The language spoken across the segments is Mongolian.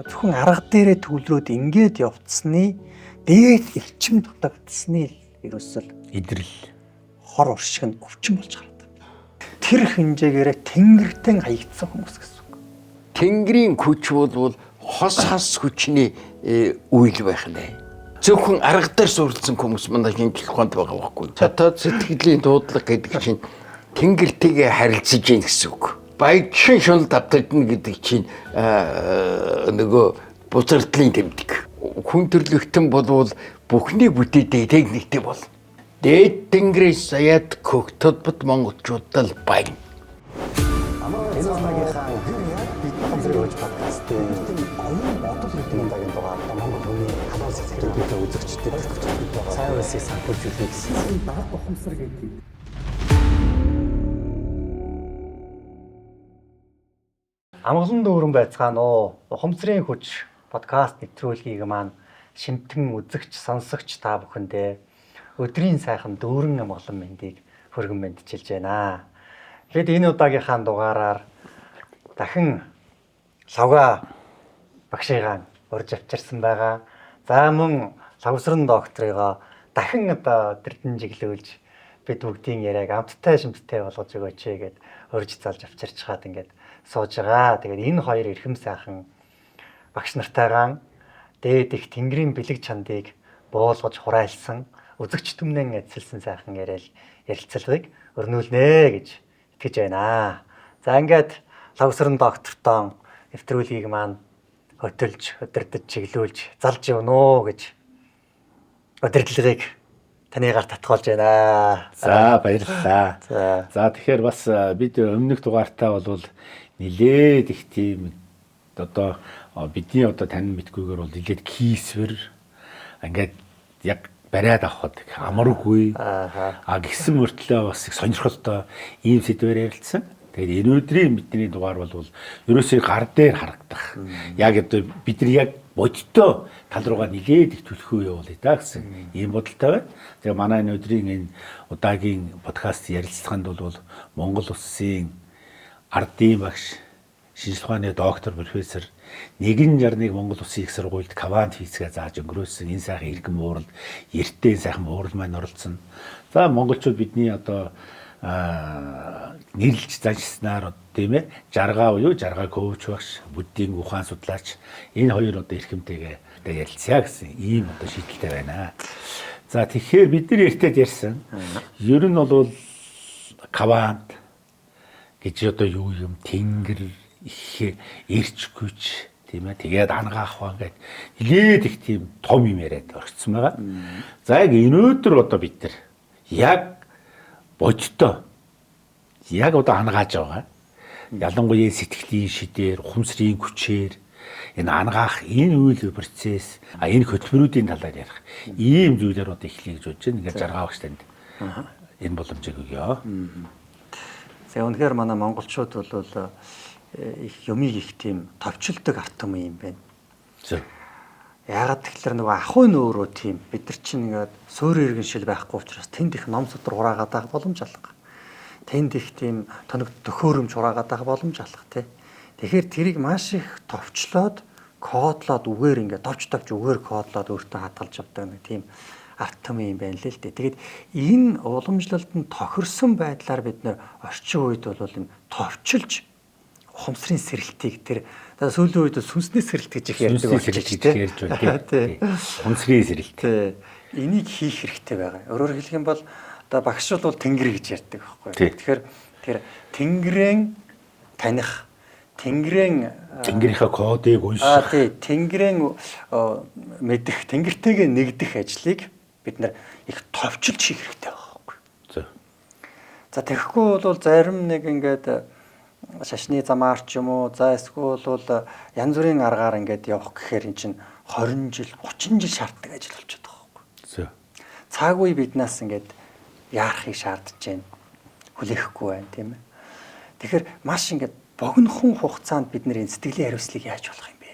Зөвхөн арга дээрээ төвлөрөөд ингээд явцсны дээд эрчим дутагдсаны ерөөсөл идрэл хор уршиг нь өвчин болж гардаг. Тэр хэмжээгээрээ тэнгэртэн хаягдсан хүмүүс гэсэн үг. Тэнгэрийн хүч бол хос хас хүчний үйл байх нэ. Зөвхөн арга дээр суурилсан хүмүүс манай шинжлэх ухаанд байгаа байхгүй. Дотоод сэтгэлийн дуудлага гэдэг чинь тэнгэртэйгээ харилцаж гин гэсэн үг. Баяжшин шунал давтагдана гэдэг чинь нөгөө бузардлын тэмдэг. Хүн төрлөختөн болвол бүхний бүтээдэг техниктэй бол. Дээд тэнгэрээс заяад көгтөдбод монголчуудад л байна. Энэ удаагийнхаа бид зэрэгж подкастын оюун бодол гэдэг удаагийн дугаар Монгол хүний халуун сэтгэл биетэй үзэгчдэд сайн улсыг санхүүжүүлэх гэсэн баг ухамсар гэдэг. Амгалан дүүрэн байцгаана уу? Ухамсарын хүч подкаст нэвтрүүлгийг маань шимтэн үзэгч, сонсогч та бүхэндээ өдрийн сайхан дүүрэн амгалан мэндийг хөргөн мэндчилж байна. Бид энэ удаагийнхаа дугаараар дахин лавга багшигаан урьж авчирсан байгаа. За мөн лавсран докторыгоо дахин одоо тэрдэн жиглүүлж бид бүгдийн яриаг амттай шимттэй болгож өгөөч гэд урьж залж авчирч хаад ингээд сууж байгаа. Тэгээд энэ хоёр эрхэм сайхан багш нартайгаан дээд их тэнгэрийн бэлэг чандыг буулгаж хурайлсан үзэгч түмнэн эцэлсэн сайхан яриа ярилцлагыг өрнүүлнэ гэж итгэж байна. За ингээд лавсран доктортон нэвтрүүлгийг маань хөтөлж, өдөрдөж, чиглүүлж, залж явна уу гэж удирдлагыг таны гар татгуулж байна. За баярлалаа. За тэгэхээр бас бид өмнөх дугаартаа бол нилээд их тийм одоо бидний одоо танин мэдгүйгээр бол нилээд кисвэр ингээд яг бариад авахд амаргүй. А гисэн мөртлөө бас их сонирхолтой ийм сэдвээр ярилцсан. Тэгээд энэ өдрийн бидний дугаар бол ерөөсөө гар дээр харагдах. Яг одоо бид нар яг бодиттой тал руугаа нилээд их түлхүү явуулъя да гэсэн ийм бодолтой байна. Тэгээ манай энэ өдрийн энэ удаагийн подкаст ярилцлаганд бол Монгол улсын ардын багш, шинжлэх ухааны доктор, профессор 161 Монгол улсын их сургуульд квант физикээ зааж өнгөрөөсөн энэ сайхан иргэн уурал, эртээ энэ сайхан уурал маань оролцсон. За монголчууд бидний одоо нэрлж заншснаар тийм ээ жаргаа буюу жаргаа коуч багш, буддийн ухаан судлаач энэ хоёр одоо эрхэмтэйгээ одоо ярилцъя гэсэн ийм одоо шийдэлтэй байна. За тэгэхээр бид нар эртэд ярьсан. Ер нь бол квант гэж одоо юу юм тэнгэр их эрч хүч тийм ээ тэгээд ангаах ухаан гэд нилээд их тийм том юм яриад орцсон байгаа. За яг өнөөдөр одоо бид нар яг бодиттой яг одоо ангааж байгаа. Ялангуяа сэтгэлийн шидээр, ухамсарын хүчээр энэ ангаах энэ үйл процесс, энэ хөтөлбөрүүдийн талаар ярих ийм зүйлээр одоо эхлэе гэж бодож байна. Ингээд жаргаа багш танд энэ боломжийг өгье. За үнэхээр манай монголчууд бол их юмыг их тийм товчлдог арт түмэн юм байна. Зөв. Яагаад тэгэхээр нөгөө ахуй нь өөрөө тийм бид нар чинь ингээд суурь иргэн шил байхгүй учраас тэнд их ном судар хураагаад байх боломж алга. Тэнд их тийм тоног төхөөрөмж хураагаад байх боломж алга тий. Тэгэхээр тэрийг маш их товчлоод кодлоод үгээр ингээд товч товч үгээр кодлоод өөртөө хадгалж явдаг нэг тийм арт түмэн юм байна л л дээ. Тэгээд энэ уламжлалд нь тохирсон байдлаар бид нэр орчин үед бол энэ товчилж ухамсарын сэрэлтийг тэр сүүлийн үед сүнсний сэрэлт гэж их ярьдаг болчих тий. Ярьж байна тий. Ухамсарын сэрэлт. Тий. Энийг хийх хэрэгтэй байгаа. Өөрөөр хэлэх юм бол одоо багш бол тэнгэр гэж ярьдаг байхгүй. Тэгэхээр тэр тэнгэрэн таних, тэнгэрэн тэнгэрийнхээ кодыг унших. Тий, тэнгэрэн мэдэх, тэнгэртэйгээ нэгдэх ажлыг бид нар их товчилж хийх хэрэгтэй байгаа байхгүй. Зөв. За тэгэхгүй бол зарим нэг ингээд шашны замаар ч юм уу, за эсвэл бол янз бүрийн аргаар ингээд явах гэхээр эн чинь 20 жил, 30 жил шаарддаг ажил болчиход байгаа байхгүй. Зөв. Цаг үе биднээс ингээд яарахыг шаардж байна. Хүлээхгүй байна, тийм ээ. Тэгэхээр маш ингээд богинохон хугацаанд бид нар энэ сэтгэлийн хариуцлагыг яаж болох юм бэ?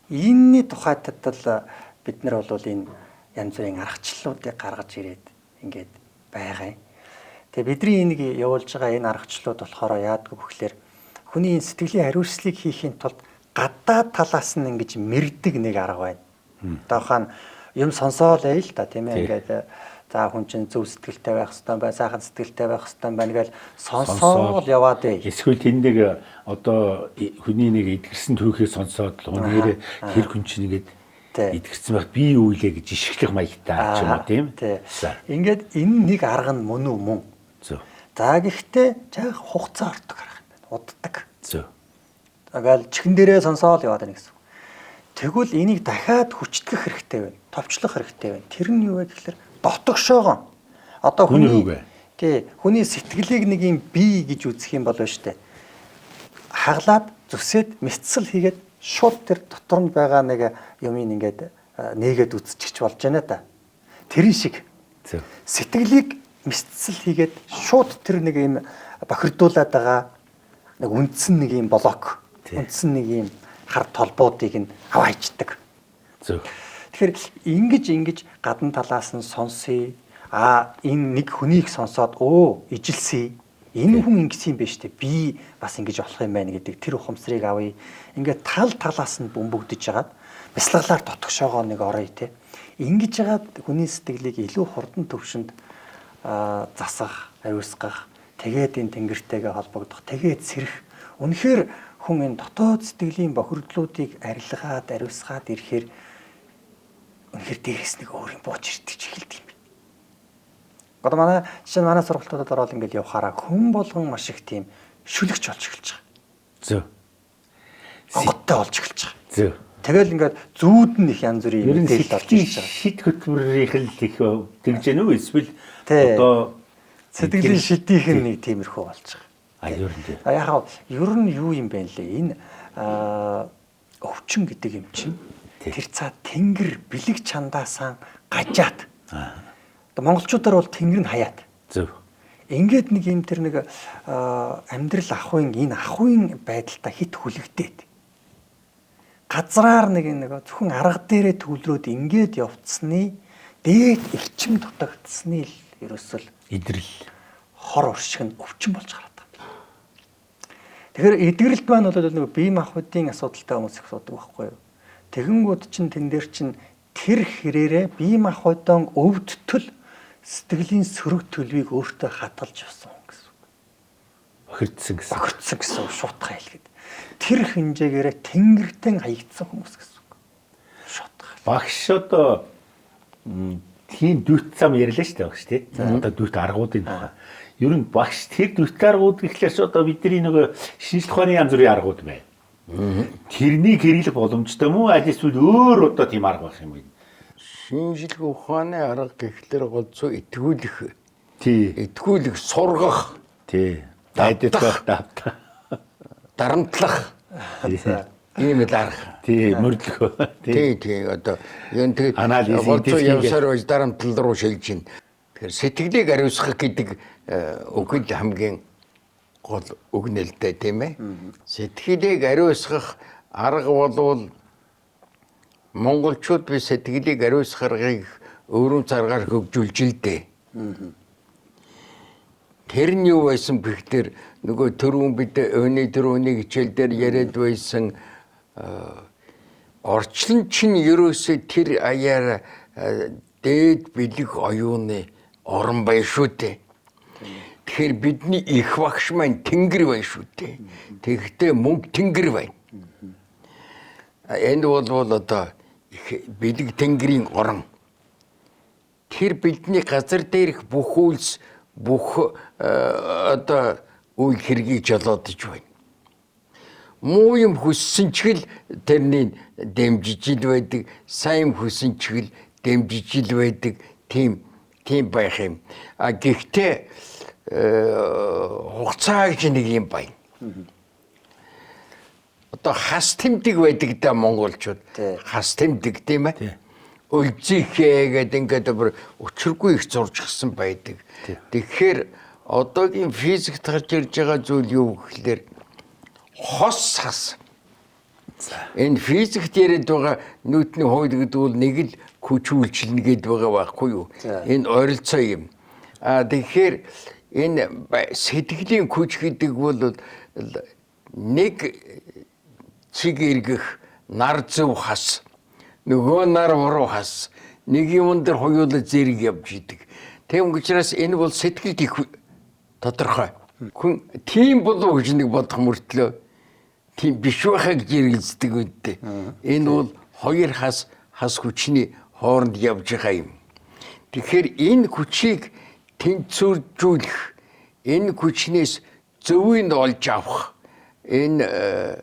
Энэний тухайтад л бид нар бол энэ янз бүрийн аргачлалуудыг гаргаж ирээд ингээд байгаа юм. Тэгээ бидний энийг явуулж байгаа энэ аргачлалууд болохоор яадаг вэ гэхээр хүний энэ сэтгэлийн хариуцлагыг хийхийн тулд Гадаад талаас нь ингэж мэрдэг нэг арга байна. Одоо хаан юм сонсоол байл л та, тийм ээ, ингээд за хүн чинь зөв сэтгэлтэй байх хэвээр байна, сайхан сэтгэлтэй байх хэвээр байна гэж сонсоол яваад бай. Эсвэл тэнд нэг одоо хүний нэг эдгэрсэн түүхийг сонсоод нэрээ тэр хүн чинь ингээд эдгэрсэн байх би юу илээ гэж ишгэлэх маягтай ч юм уу, тийм. Ингээд энэ нэг арга нь мөн үү мөн. Зөв. За гэхдээ жаах хугацаа ордог арга юм байна. Уддаг. Зөв. Тэгэл чихэн дээрээ сонсоол яваад байна гэсэн. Тэгвэл энийг дахиад хүчтгэх хэрэгтэй байна. Товчлох хэрэгтэй байна. Тэр нь юу вэ гэхээр дотогшоогон. Одоо хүний тий, хүний сэтгэлийг нэг юм бий гэж үзэх юм бол байна штэ. Хаглаад зүсээд мэсцэл хийгээд шууд тэр дотор нь байгаа нэг юмыг ингээд нээгээд үзчихэж болж байна та. Тэрэн шиг. Сэтгэлийг мэсцэл хийгээд шууд тэр нэг юм бохирдуулаад байгаа нэг үндсэн нэг юм блок, үндсэн нэг юм хар толбоодыг нь аваа хийчдэг. Зөв. Тэгэхээр ингэж гадна талаас нь сонсъё. А энэ нэг хүнийг сонсоод өө ижилсэе. Энэ хүн ингэсэн юм байна шүү дээ. Би бас ингэж болох юм байна гэдэг тэр ухамсарыг авъя. Ингээд тал талаас нь бөмбөгдөж жагаад бясалгалаар дотгошоогоо нэг оръё те. Ингэж жагаад хүний сэтгэлийг илүү хурдан төвшөнд засах, ариусгах, тэгээд энэ тэнгэртэйгээ холбогдох, тэгээд сэрэх. Үнэхээр хүн энэ дотоод сэтгэлийн бохирдлуудыг арилгаад, ариусгаад ирэхээр үнэхээр дээрээс нэг өөр юм бууж ирдэг ч эхэлдэг юм. Одоо манай жишээ нь манай сургалтуудад ороод ингээл явхаараа хүн болгон маш их тийм шүлэгч болж эхэлж байгаа. Зөв. Онгодтой болж эхэлж байгаа. Зөв. Тэгэл ингээд зүүд нь их янз бүрийн мэдээлэл орж ирж байгаа. Шид хөтөлбөрийнх л их тэгж гэнэ үү эсвэл одоо сэтгэлийн шидийнх нь нэг тиймэрхүү болж байгаа. А ер нь тийм. А яг ер нь юу юм бэ лээ? Энэ өвчин гэдэг юм чинь тэр цаа тэнгэр бэлэг чандаасаа гажаад. Одоо монголчуудаар бол тэнгэр нь хаяад. Зөв. Ингээд нэг юм тэр нэг амьдрал ахуйн энэ ахуйн байдалтай хит хүлэгдээд. Газраар нэг нэг зөвхөн арга дээрээ төвлөрөөд ингээд явцсны дээд эрчим дутагдсны л ерөөсөл идрэл хор уршиг нь өвчин болж гараад байгаа. Тэгэхээр эдгэрэлт маань бол нэг бие махбодын асуудалтай хүмүүс их асуудаг байхгүй юу? Тэгэнгүүт чинь тэн дээр чинь тэр хэрээрээ бие махбодон өвдтөл сэтгэлийн сөрөг төлөвийг өөртөө хадгалж явсан хүн гэсэн үг. Бохирдсон гэсэн. Бохирдсон гэсэн үг шуутгаа хэлгээд. Тэр хэмжээгээрээ тэнгэртэн хаягдсан хүмүүс гэсэн үг. Шуутгаа. Багш одоо тийм дүт зам ярьлаа шүү дээ багш тий. Одоо дүт аргуудын тухай. Ер нь багш тэр дүт аргууд гэхлээр ч одоо бидний нөгөө шинжлэх ухааны янз бүрийн аргууд байна. Тэрнийг хэрэглэх боломжтой мүү аль эсвэл өөр одоо тийм арга байх юм бэ? Шинжлэх ухааны арга гэхлээр голцоо итгүүлэх. Тий. Итгүүлэх, сургах. Тий. Дайдах, давтах. Дарамтлах. Ийм л арга. Тий, мөрдлөх. Тий, тий. Одоо юу тэгээд голцоо явсаар байж дарамтлал руу шилжинэ. Тэгэхээр сэтгэлийг ариусгах гэдэг үг л хамгийн гол үг нэлтэй тийм ээ. Сэтгэлийг ариусгах арга болвол монголчууд би сэтгэлийг ариусгах аргыг өөрийн заргаар хөгжүүлж л дээ. Тэр нь юу байсан бэхтэр нөгөө түрүүн бид өөний түрүүний хичээл дээр яриад байсан орчлон чинь ерөөсөө тэр аяар дээд бэлэг оюуны орон бай шүү дээ. Тэгэхээр бидний их багш маань тэнгэр байна шүү дээ. Тэгэхдээ мөнгө тэнгэр байна. Энэ бол одоо их бэлэг тэнгэрийн орон. Тэр бидний газар дээрх бүх үйлс бүх одоо үйл хэргийг жолоодож байна. Муу юм хүссэн ч гэл тэрний дэмжиж ил байдаг, сайн юм хүссэн ч гэл дэмжиж ил байдаг тийм байх юм. А гэхдээ хугацаа гэж нэг юм байна. Одоо хас тэмдэг байдаг да монголчууд. Хас тэмдэг тийм ээ. Өлзийнхээ гэдэг ингээд бүр учиргүй их зуржчихсан байдаг. Тэгэхээр одоогийн физикт гарч ирж байгаа зүйл юу гэхлээр хос хас. Энэ физикт яриад байгаа нүүдний хууль гэдэг бол нэг л хүч үйлчилнэ гэдэг байгаа байхгүй юу? Энэ ойролцоо юм. А тэгэхээр энэ сэтгэлийн хүч гэдэг бол нэг цэг эргэх нар зөв хас, нөгөө нар буруу хас, нэг юм дээр хоёулаа зэрэг явж идэг. Тийм учраас энэ бол сэтгэлд их тодорхой. Хүн тийм болов гэж нэг бодох мөртлөө тийм биш байхыг зэрэгэлздэг үедээ. Энэ бол хоёр хас хас хүчний хооронд явж байгаа юм. Тэгэхээр энэ хүчийг тэнцвэржүүлэх, энэ хүчнээс зөвийг олж авах, энэ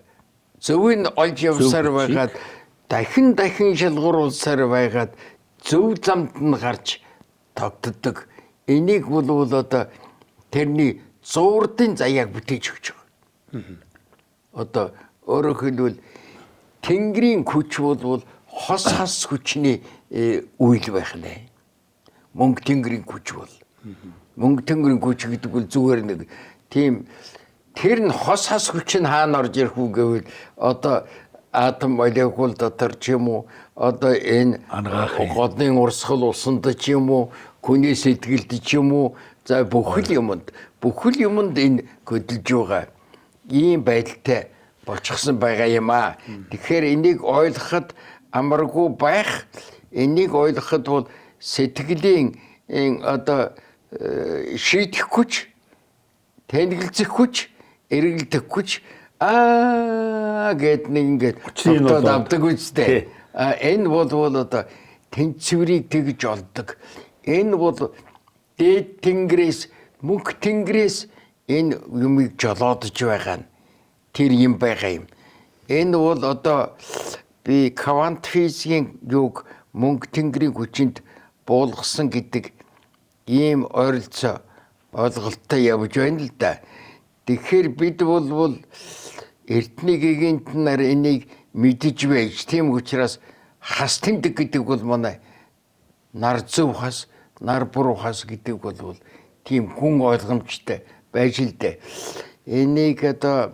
зөвийг олж явсаар байгаад дахин дахин шалгаруулсаар байгаад зөв замд нь гарч тогтдог. Энийг бол одоо тэрний зуурдын заяаг бүтээж өгч байгаа. Одоо өөрөөр хэлбэл Тэнгэрийн хүч бол хос хас хүчний үйл байх нэ. Мөнгө тэнгэрийн хүч бол. Мөнгө тэнгэрийн хүч гэдэг бол зүгээр нэг тийм тэр нь хос хас хүч нь хаана орж ирэх үү гэвэл одоо атом молекул дотор ч юм уу, одоо энэ годны урсгал усанд ч юм уу, хүний сэтгэлд ч юм уу, за бүхэл юмд энэ хөдөлж байгаа ийм байдалтай болчихсон байгаа юм аа. Тэгэхээр энийг ойлгоход амаргүй байх, энийг ойлгоход бол сэтгэлийн одоо шийдэх хүч, тэнэгэлзэх хүч, эргэлдэх хүч аа гэд нэг ингээд тогтоод авдаг үстэй. Энэ бол одоо тэнцвэрийг тэгж олдог. Энэ бол дээд тэнгэрээс, мөнх тэнгэрээс энэ юмыг жолоодож байгаа нь тэр юм байгаа юм. Энэ бол одоо би квант физикийн юг мөнгө тэнгэрийн хүчинд буулгасан гэдэг ийм ойролцоо ойлголттой явж байна л да. Тэгэхээр бид бол эртний гигантнаар нар энийг мэдэж байж, тийм учраас хас тэмдэг гэдэг бол манай нар зөв хас, нар буруу хас гэдэг бол тийм хүн ойлгомжтой байж л дээ. Энийг одоо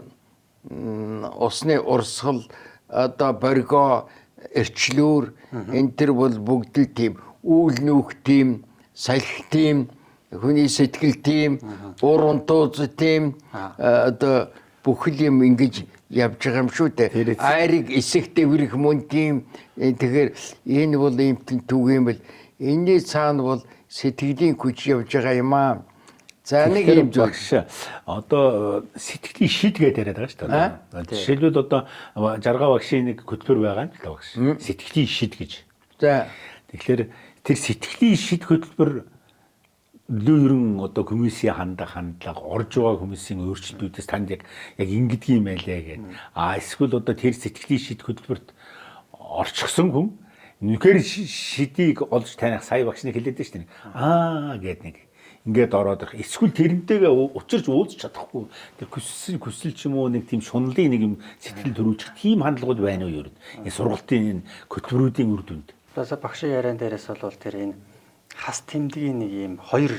усны урсгал, одоо боргоо, эрчлүүр энэ төр бол бүгд л тийм үйл нүүх тийм, салхи тийм, хүний сэтгэл тийм, уур унтууз тийм, одоо бүхэл юм ингэж явж байгаа юм шүү дээ. Айрыг эсэх дэврэх мөн тийм. Тэгэхээр энэ бол ийм түг юм бэл. Энэний цаана бол сэтгэлийн хүч явж байгаа юм аа. За нэг юм зүйл одоо сэтгэлийн шид гэдээ яриад байгаа шүү дээ. Жишээлбэл одоо жаргаа багшийн нэг хөтөлбөр байгаа юм л да багш. Сэтгэлийн шид гэж. За тэгэхээр тэр сэтгэлийн шид хөтөлбөр лөө ерөн одоо хүмүүсийн хандлага орж байгаа хүмүүсийн өөрчлөлтүүдээс танд яг ингэдэг юм байлээ гэдэг. А эсвэл одоо тэр сэтгэлийн шид хөтөлбөрт орчихсон хүн үнэхээр шидийг олж таних сая багш нэг хэлээд шүү дээ. Аа гэдэг нэг ингээд ороод ирэх. Эсвэл тэрнтэйгээ учирч уулзч чадахгүй тэр хүсэл ч юм уу нэг тийм шунлын нэг юм сэтгэл төрүүлчих тийм хандлагууд байна уу ер нь? Энэ сургалтын энэ хөтөлбөрүүдийн үр дүнд. Одоо багшийн яриан дээрээс бол тэр энэ хас тэмдгийн нэг юм хоёр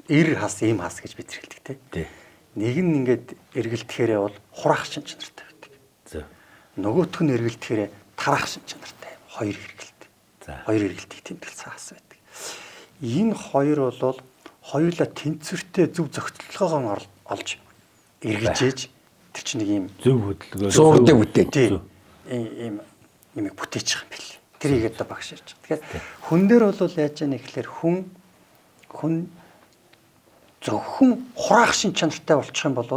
эр хас ийм хас гэж бид зэрэгэлдэг те. Нэг нь ингээд эргэлдэхээрээ бол хураах шин чанартай байдаг. Зөв. Нөгөөх нь эргэлдэхээрээ тараах шин чанартай. Хоёр эргэлт. За. Хоёр эргэлтийг тэмдэглэсэн хас байдаг. Энэ хоёр бол хоёулаа тэнцвэртэй зөв зохицолгоогоо олж эргэжээж тэр чинь нэг ийм зөв хөдөлгөөн зурдаг бүтээн. Ийм юмыг бүтээчих юм бэл. Тэрийг одоо багш ярьж байгаа. Тэгэхээр хүн дээр бол яаж яах гэхээр хүн зөвхөн хураах шин чанартай болчих юм бол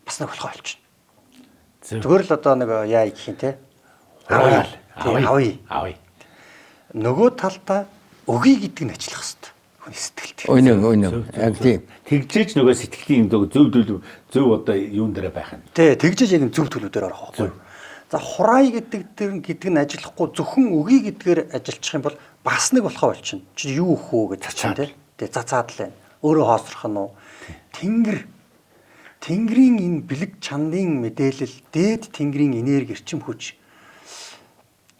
бас нэг болохоо болчихно. Зүгээр л одоо нэг яа гэх юм те. Авъя. Нөгөө талдаа өгье гэдэг нь ажиллах хэвээр. Хүн сэтгэлд. Үнэн. Яг тийм. Тэгжээж нөгөө сэтгэлийн зөв төлөв зөв одоо юун дээр байх нь. Тий, тэгжээж яг зөв төлөв дээр орох байхгүй. За хураая гэдэг тэр гэдэг нь ажиллахгүй зөвхөн өгье гэдгээр ажиллах юм бол бас нэг болохоо болчихно. Чи юу өгөх үү гэж цацаа тий. Тэ цацаад л байна. Өөрөө хоосрох нь уу? Тэнгэр. Тэнгэрийн энэ бэлэг чандын мэдээлэл, дээд тэнгэрийн энерги эрчим хүч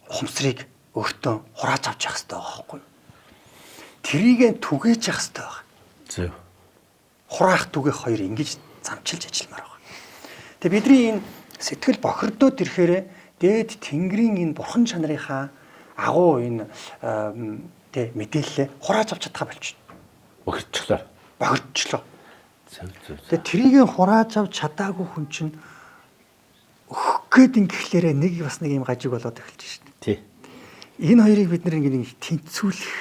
ухамсарыг өөртөө хурааж авч явах хэрэгтэй байгаа байхгүй юу? Тэрийг түгээж явах хэрэгтэй байгаа. Зөв. Хураах түгээх хоёр ингэж замчилж ажилламаар байгаа. Тэгээ бидний энэ сэтгэл бохирдоод ирэхээр дээд тэнгэрийн энэ бурхан чанарынхаа агуу энэ тэ мэдээлэлээ хурааж авч чадхаа болчихно. Бохирдчихлоо. Бохирдчихлоо. Зөв. Тэгээ тэрийг хурааж авч чадаагүй хүн чинь Өгөх гээд ингэхлээрээ нэг бас нэг юм гажиг болоод эхэлж шít. Тий. Энэ хоёрыг бид нэг нэг тэнцвүүлэх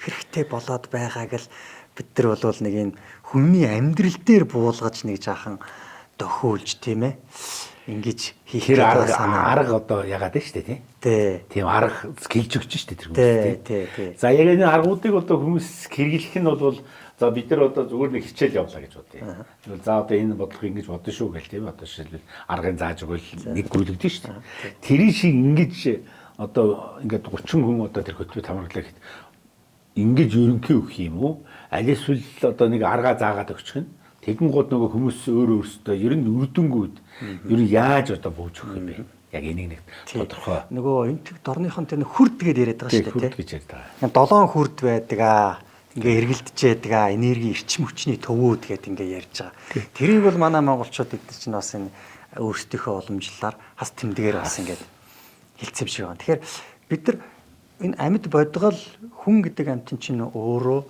хэрэгтэй болоод байгааг л бид нар бол нэг юм хүний амьдрал дээр буулгаж нэг жаахан дохиулж тийм ээ ингэж хийх Тэр арга одоо ягаад нь шүү дээ тий. Тий. Тийм арга хэлж өгч шүү дээ тэр хүмүүс тий. Тий. За яг энэ аргуудыг одоо хүмүүс хэрэглэх нь бол за бид нар одоо зүгээр нэг хичээл явлаа гэж бодъё. Тэгвэл за одоо энэ бодлого ингэж бодно шүү гэл тийм одоо жишээлбэл аргын зааж өгөөл нэг гүйлгдэн шүү дээ. Тэрийн шиг ингэж одоо ингээд 30 хүн одоо тэр хөтөлбөрт хамруулаа гэхэд ингэж ерөнхий өгөх юм уу? Аль эсвэл одоо нэг аргаа заагаад өгчих нь. Тэгэн гууд нөгөө хүмүүс өөр өөрсдөө ер нь үрдэнгүүд ер нь яаж одоо бууж өгөх юм бэ? Яг энийг нэг тодорхой. Нөгөө энтэг дорныхон тэр хүрд гээд яриад байгаа шүү дээ. Хүрд гэж яриад байгаа. Долоон хүрд байдаг аа. Ингээ эргэлдэж байдаг аа. Энерги эрчим хүчний төвүүд гээд ингээ ярьж байгаа. Тэрийг бол манай монголчууд эдгээр чинь бас энэ өөрсдийнхөө уламжлалаар хас тэмдгээр бас ингээд хэлсэн юм шиг байна. Тэгэхээр бид нар энэ амьд бодгол хүн гэдэг амьтан чинь өөрөө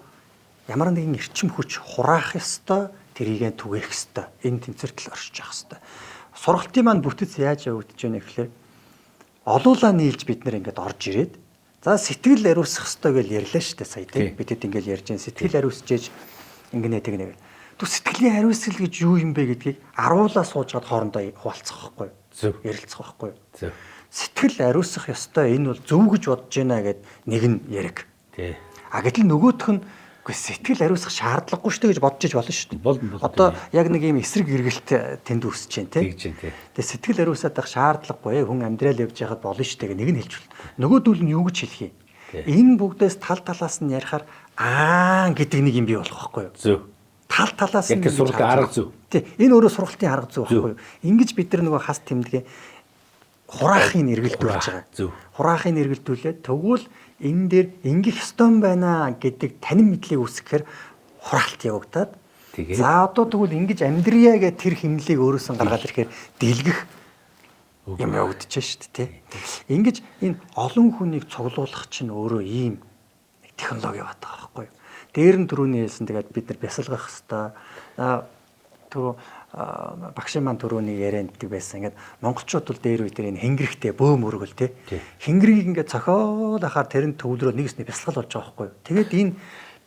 ямар нэгэн эрчим хүч хураах ёстой, тэрийг түгээх ёстой. Энэ тэнцвэртэл оршиж явах ёстой. Сургалтын маань бүтэц яаж явагдаж байна гэхээр олуулаа нийлж бид нэр ингээд орж ирээд за сэтгэл ариусгах ёстой гэж ярьлаа шүү дээ сая тийм. Бид хэд ингээд ярьж байна. Сэтгэл ариусчээж ингэнэ тэгнэ гэл. Түр сэтгэлийн ариусгал гэж юу юм бэ гэдгийг аруулаа суужгаад хоорондоо хуваалцах байхгүй юу? Зөв. Ярилцах байхгүй юу? Зөв. Сэтгэл ариусгах ёстой энэ бол зөв гэж бодож байна гэд нэг нь яриг. Тий. А гэтэл нөгөөх нь үгүй сэтгэл ариусгах шаардлагагүй шүү дээ гэж бодож иж болно шүү дээ. Болно. Одоо яг нэг юм эсрэг эргэлт тэнд үүсэж байна тий. Тэгж байна тий. Тэгээ сэтгэл ариусаад байх шаардлагагүй хүн амьдрал явж байхад болно шүү дээ гэх нэг нь хэлж болно. Нөгөөдөл нь юу гэж хэлэх юм? Энэ бүгдээс тал талаас нь ярихаар аа гэдэг нэг юм бий болох байхгүй юу? Зөв. Тал талаас нь Яг тэр сургалтын арга зөв. Тий. Энэ өөрөө сургалтын арга зөв байхгүй юу? Ингэж бид нар нөгөө хас тэмдгээ хураахыг эргэлдүүлж байгаа. Зөв. Хураахыг эргэлдүүлээд тэгвэл энэ дээр ингэх ёстой байна гэдэг танин мэдлийг үүсгэхээр хураалт явагдаад Тэгээд за одоо тэгвэл ингэж амьдрья гэх тэр хэмнэлийг өөрөөс нь гаргаад ирэхээр дэлгэх юм явагдаж шүү дээ, тий. Ингэж энэ олон хүнийг цуглуулах чинь өөрөө ийм технологи яваад байгаа байхгүй юу? Дээр нь түрүүний хэлсэн тэгээд бид нар бясалгах хэвээр түрүү багшийн маань түрүүний ярианд байсан. Ингээд монголчууд бол дээр үе дээр энэ хэнгэрхтэй бөөм өргөл тий. Хэнгэрийг ингээд цохиод ахаар тэр нь төвлөрөө нэгсний бясалгал болж байгаа байхгүй юу? Тэгээд энэ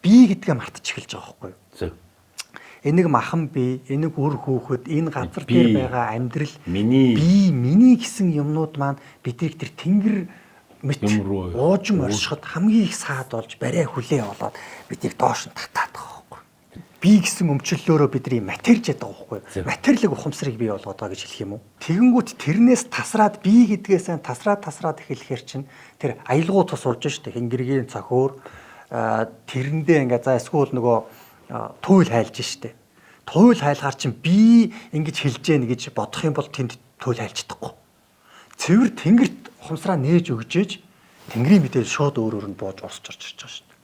би гэдгээ мартаж эхэлж байгаа байхгүй юу? Зөв. Энийг махан би, энийг үр хүүхэд, энэ газар дээр байгаа амьдрал миний би, миний гэсэн юмнууд маань биднийг тэр тэнгэр мэт уужим оршиход хамгийн их саад болж барай хүлээ болоод биднийг доош нь татаад байгаа байхгүй. Би гэсэн өмчлөлөөрөө бидний матерж яадаг байхгүй. Матерлэг ухамсарыг бий болгоод байгаа гэж хэлэх юм уу? Тэгэнгүүт тэрнээс тасраад би гэдгээс тасраад эхлэхээр чинь тэр аялгуу тус болж штэ хэнгэргийн цохиор тэрэндээ ингээ за эсвэл нөгөө туйл хайлж штэ. Туйл хайлахаар чинь би ингэж хэлж гэн гэж бодох юм бол тэнд туйл хайлж чадахгүй. Цэвэр тэнгэрт ухамсараа нээж өгчээж тэнгэрийн мэдээлэл шууд өөр өөр нь бууж орсож орж ирж байгаа шүү дээ.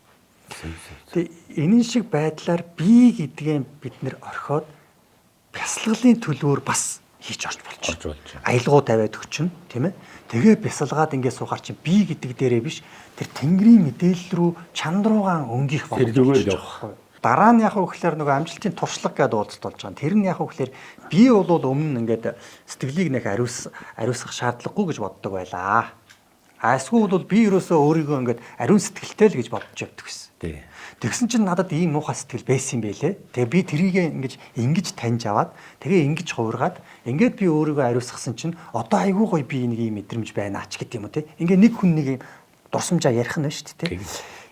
Тэгээ энэн шиг байдлаар би гэдгээ бид нэр орхиод бясалгалын төлөөр бас хийж орж болж байна. Аялгуу тавиад өгчнө, тийм ээ. Тэгээ бясалгаад ингээд суугаар чинь би гэдэг дээрээ биш тэр тэнгэрийн мэдээлэл рүү чанд руугаан өнгөх боломж явах. Дараа нь яг уу гэхээр нөгөө амжилтын туршлага гэдэг уулзалт болж байгаа. Тэр нь яг уу гэхээр би бол өмнө ингээд сэтгэлийг нэх ариусгах шаардлагагүй гэж боддог байлаа. А эсвэл бол би ерөөсөө өөрийгөө ингээд ариун сэтгэлтэй л гэж бодож явдаг гэсэн. Тий. Тэгсэн чинь надад ийм муухай сэтгэл байсан юм байлээ. Тэгээ би тэрийг ингэж таньж аваад тэгээ ингэж хувиргаад ингээд би өөрийгөө ариусгасан чинь одоо айгүй гоё би нэг ийм мэдрэмж байна ач гэдэг юм уу те. Ингээ нэг хүн нэг ийм дурсамжаа ярих нь шүү дээ те.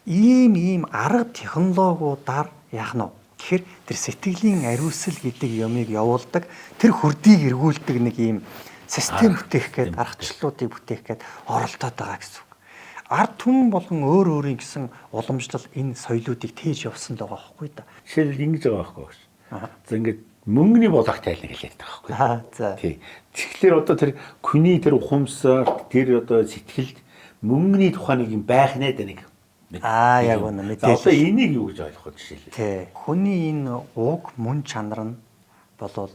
Ийм арга технологиудаар яах нь вэ? Тэгэхээр тэр сэтгэлийн ариусгал гэдэг юмыг явуулдаг, тэр хүрдийг эргүүлдэг нэг ийм систем бүтээх гээд аргачлалуудыг бүтээх гээд оролдоод байгаа гэсэн үг. Ард түмэн болгон өөр өөрийн гэсэн уламжлал энэ соёлоодыг тээж явсан л байгаа байхгүй да. Жишээлбэл ингэж байгаа байхгүй юу? За ингээд мөнгөний булаах тайлна гэж ярьдаг байхгүй. За. Тий. Тэгэхээр одоо тэр хүний тэр ухамсарт тэр одоо сэтгэлд мөнгөний тухай нэг юм байх нэ да нэг. Аа яг үнэ мэдээлэл. Одоо энийг юу гэж ойлгох вэ жишээлбэл? Тий. Хүний энэ уг мөн чанар нь болвол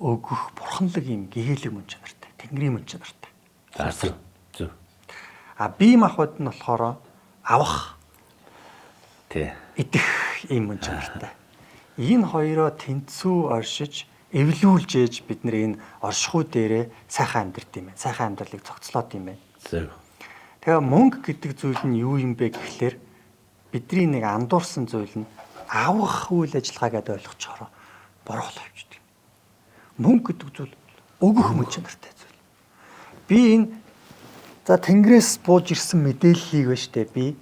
өгөх бурханлаг юм гэгээлэг мөн чанартай, тэнгэрийн мөн чанартай. За зөв. А бие махбод нь болохоор авах, тий, идэх ийм мөн чанартай. Энэ хоёроо тэнцүү оршиж Эвлүүлж ээж бид нар энэ оршихуй дээрээ сайхан амьдрт юм байна. Сайхан амьдралыг цогцлоод юм байна. Зөв. Тэгээ мөнгө гэдэг зүйл нь юу юм бэ гэхлээр бидний нэг андуурсан зүйл нь авах үйл ажиллагаа гэдээ ойлгочхороо буруу явчихдаг. Мөнгө гэдэг зүйл өгөх мөн чанартай зүйл. Би энэ за Тэнгэрээс бууж ирсэн мэдээллийг ба штэ би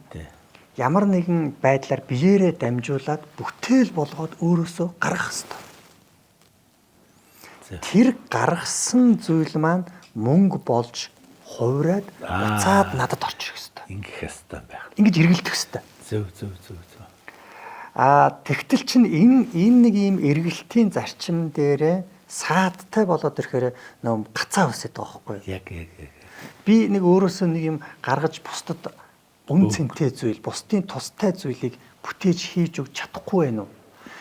ямар нэгэн байдлаар биеэрээ дамжуулаад бүтээл болгоод өөрөөсөө гаргах ёстой. Тэр гаргасан зүйл маань мөнгө болж хувраад буцаад надад орж ирэх ёстой. Ингэх ёстой байх. Ингэж эргэлдэх ёстой. Зөв зөв зөв зөв. Аа тэгтэл чинь энэ нэг ийм эргэлтийн зарчим дээрээ саадтай болоод ирэхээр нөө гацаа үсэт байгаа байхгүй юу? Яг яг яг. Би нэг өөрөөсөө нэг юм гаргаж бусдад үн цэнтэй зүйл, бусдын тустай зүйлийг бүтээж хийж өгч чадахгүй байх уу?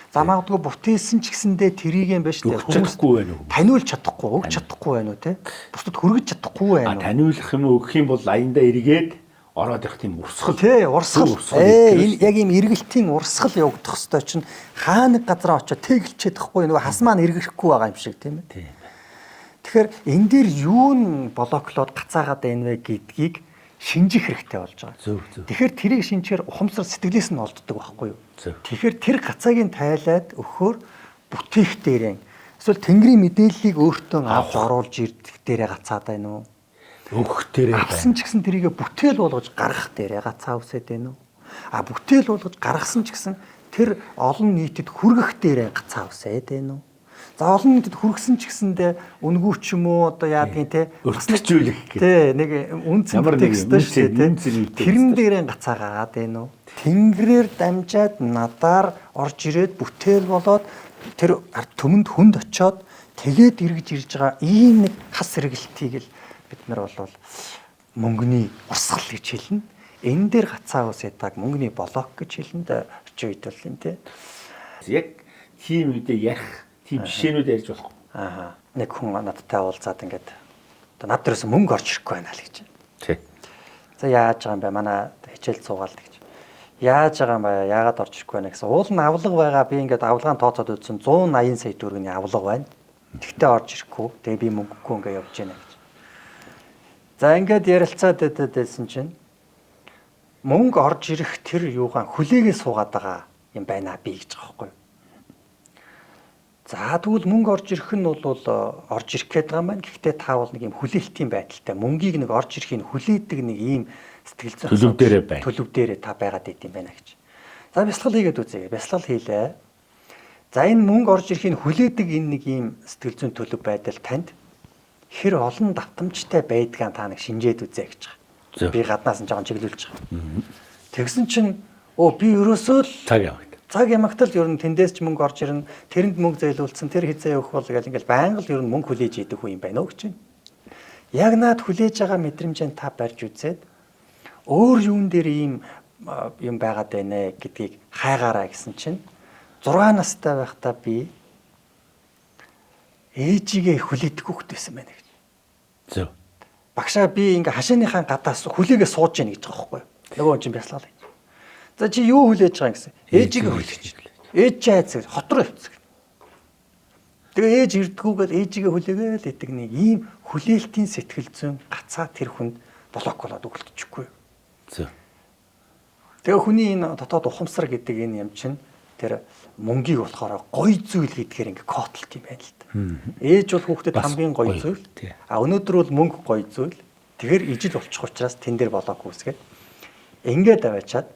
За магадгүй бүтээсэн ч гэсэндээ тэрийг юм байна шүү дээ. Өгч чадахгүй байх уу? Таниулж чадахгүй, өгч чадахгүй байх уу те? Бусдад хүргэж чадахгүй байх уу? Таниулах юм өгөх юм бол аяндаа эргээд ороод ирэх тийм урсгал. Тий, урсгал. Энэ яг ийм эргэлтийн урсгал явагдах хэвээр чинь хаа нэг газараа очиод тэгэлчээд тахгүй нөгөө хас маань эргэхгүй байгаа юм шиг тийм ээ. Тийм. Тэгэхээр энэ дээр юу нь блоклоод гацаагаад байна вэ гэдгийг шинжих хэрэгтэй болж байгаа. Зөв зөв. Тэгэхээр тэрийг шинжихээр ухамсар сэтгэлээс нь олддог байхгүй юу? Зөв. Тэгэхээр тэр гацаагийн тайлаад өгөхөөр бүтээх дээрээ эсвэл Тэнгэрийн мэдээллийг өөртөө авч оруулж ирдэх дээрээ гацаад байна уу? Өгөх дээрээ байна. Авсан ч гэсэн тэрийгэ бүтээл болгож гаргах дээрээ гацаа үсэд байна уу? А бүтээл болгож гаргасан ч гэсэн тэр олон нийтэд хүргэх дээрээ гацаа үсэд байна уу? За олон нийтэд хүргэсэн ч гэсэндээ үнгүй ч юм уу одоо яадгийн те өртөгчүүлэх гэх. Тэ нэг үн цэнтэй гэстэй шүү дээ те. Тэрэн дээрээ гацаа гаргаад байна уу? Тэнгэрээр дамжаад надаар орж ирээд бүтээл болоод тэр ард түмэнд хүнд очиод тэгээд эргэж ирж байгаа ийм нэг хас эргэлтийг л бид нар бол мөнгөний урсгал гэж хэлнэ. Энэ дээр гацаа ус ядаг мөнгөний блок гэж хэлнэ. Орчин үед бол юм те. Яг тийм үедээ ярих тийм жишээнүүд ярьж болохгүй. Аа. Нэг хүн надтай уулзаад ингээд одоо над дээрээс мөнгө орж ирэхгүй байна л гэж. Тий. За яаж байгаа юм бэ? Манай хичээл суугаал гэж. Яаж байгаа юм бэ? Яагаад орж ирэхгүй байна гэсэн. Уул нь авлага байгаа. Би ингээд авлагаан тооцоод үзсэн 180 сая төгрөгийн авлага байна. Тэгтээ орж ирэхгүй. Тэгээ би мөнгөгүй ингээд явж байна гэж. За ингээд ярилцаад байсан чинь мөнгө орж ирэх тэр юугаан хүлээгээ суугаад байгаа юм байна би гэж байгаа байхгүй юу? За тэгвэл мөнгө орж ирэх нь бол орж ирэх гээд байгаа юм байна. Гэхдээ та бол нэг юм хүлээлтийн байдалтай мөнгийг нэг орж ирэхийг хүлээдэг нэг ийм сэтгэл зүйн төлөв дээрээ байна. Төлөв дээрээ та байгаад байт юм байна гэж. За бясалгал хийгээд үзье. Бясалгал хийлээ. За энэ мөнгө орж ирэхийг хүлээдэг энэ нэг ийм сэтгэл зүйн төлөв байдал танд хэр олон давтамжтай байдгаа та нэг шинжээд үзье гэж байгаа. Би гаднаас нь жоохон чиглүүлж байгаа. Тэгсэн чинь би ерөөсөө л цаг явагд. Цаг ямагтал ер нь тэндээс ч мөнгө орж ирнэ, тэрэнд мөнгө зээлүүлсэн, тэр хизээ явах бол гэл ингээл байнга л ер нь мөнгө хүлээж идэх хүн юм байна уу гэж байна. Яг наад хүлээж байгаа мэдрэмжээ та барьж үзээд өөр юун дээр ийм юм байгаад байна гэдгийг хайгаараа гэсэн чинь 6 настай байхдаа би ээжигээ хүлээдэг хүүхэд байсан байна гэж. Зөв. Багшаа би ингээ хашааныхаа гадаас хүлээгээ сууж яах гэж байгаа байхгүй юу? Нөгөө хүн чинь бясалгал. За чи юу хүлээж байгаа юм гэсэн. Ээжигээ хүлээж. Ээж чи айц хот руу явцдаг. Тэгээ ээж ирдгүүгээл ээжигээ хүлээгээл идэг нэг ийм хүлээлтийн сэтгэл зүйн гацаа тэр хүнд блок болоод өгөлдөчихгүй юу? Зөв. Тэгээ хүний энэ дотоод ухамсар гэдэг энэ юм чинь тэр мөнгийг болохоор гоё зүйл гэдгээр ингээ котлт юм байна л да. Ээж бол хүүхдэд хамгийн гоё зүйл. А өнөөдөр бол мөнгө гоё зүйл. Тэгэхээр ижил болчих учраас тэн дээр блок үүсгээд ингээд аваачаад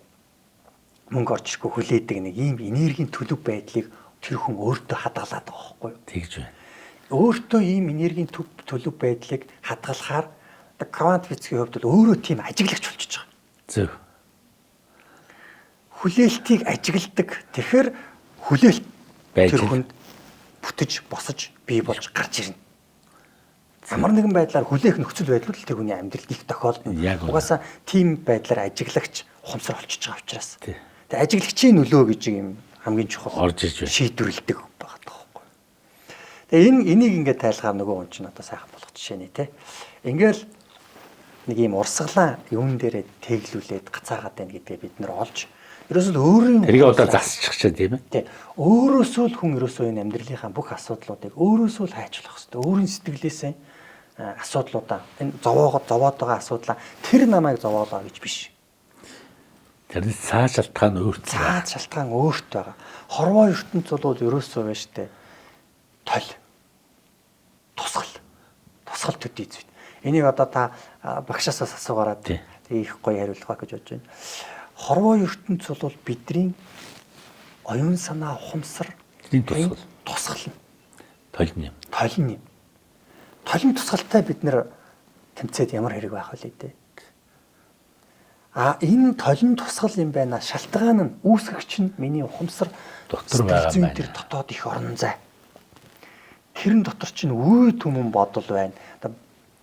мөнгө орж ирэхгүй хүлээдэг нэг ийм энергийн төлөв байдлыг тэр хүн өөртөө хадгалаад байгаа байхгүй юу? Тэгж байна. Өөртөө ийм энергийн төлөв байдлыг хадгалахаар квант физикийн хувьд бол өөрөө тийм ажиглагч болчихж байгаа. Зөв. Хүлээлтийг ажигладаг. Тэгэхээр хүлээлт тэр хүнд бүтэж босож бий болж гарч ирнэ. Ямар нэгэн байдлаар хүлээх нөхцөл байдал тэр хүний амьдралд их тохиолдно. Угаасаа тийм байдлаар ажиглагч ухамсар болчихж байгаа учраас. Тэгээ ажиглагчийн нөлөө гэж юм хамгийн чухал орж ирж байна. Шийдвэрлэдэг байгаа байхгүй. Тэгээ энийг ингээд тайлгаар нөгөө хүн чинь одоо сайхан болгох жишээ нэ тэ. Ингээл нэг ийм урсгалаа юун дээрээ тэглүүлээд гацаагаад байна гэдгээ бид нар олж Ерөөсөө л өөрийн Тэрийг одоо засчих чаа тийм ээ. Тий. Өөрөөсөө л хүн ерөөсөө энэ амьдралынхаа бүх асуудлуудыг өөрөөсөө л хайчлах хэрэгтэй. Өөрийн сэтгэлээсээ асуудлуудаа энэ зовоогод зовоод байгаа асуудлаа тэр намайг зовоолоо гэж биш. Тэрнээс цаа шалтгаан өөрт. Цаад шалтгаан өөрт байгаа. Хорвоо ертөнц бол ерөөсөө байна штэ. Тол. Тусгал. Тусгал төдий зүйт. Энийг одоо та багшаасаас асуугаараа Тий. тэг их гоё хариулах байх гэж бодож байна. Хорвоо ертөнц бол бидний оюун санаа ухамсар Тэрний тусгал. Тусгал нь. Толь юм. Толин юм. Толин тусгалтай бид нэр тэмцээд ямар хэрэг байх вэ дээ? А энэ толин тусгал юм байна. Шалтгаан нь үүсгэгч нь миний ухамсар Дотор байгаа сэтгэл зүйн байна. Тэр дотоод их орон зай. Тэрэн дотор чинь үе түмэн бодол байна. Одоо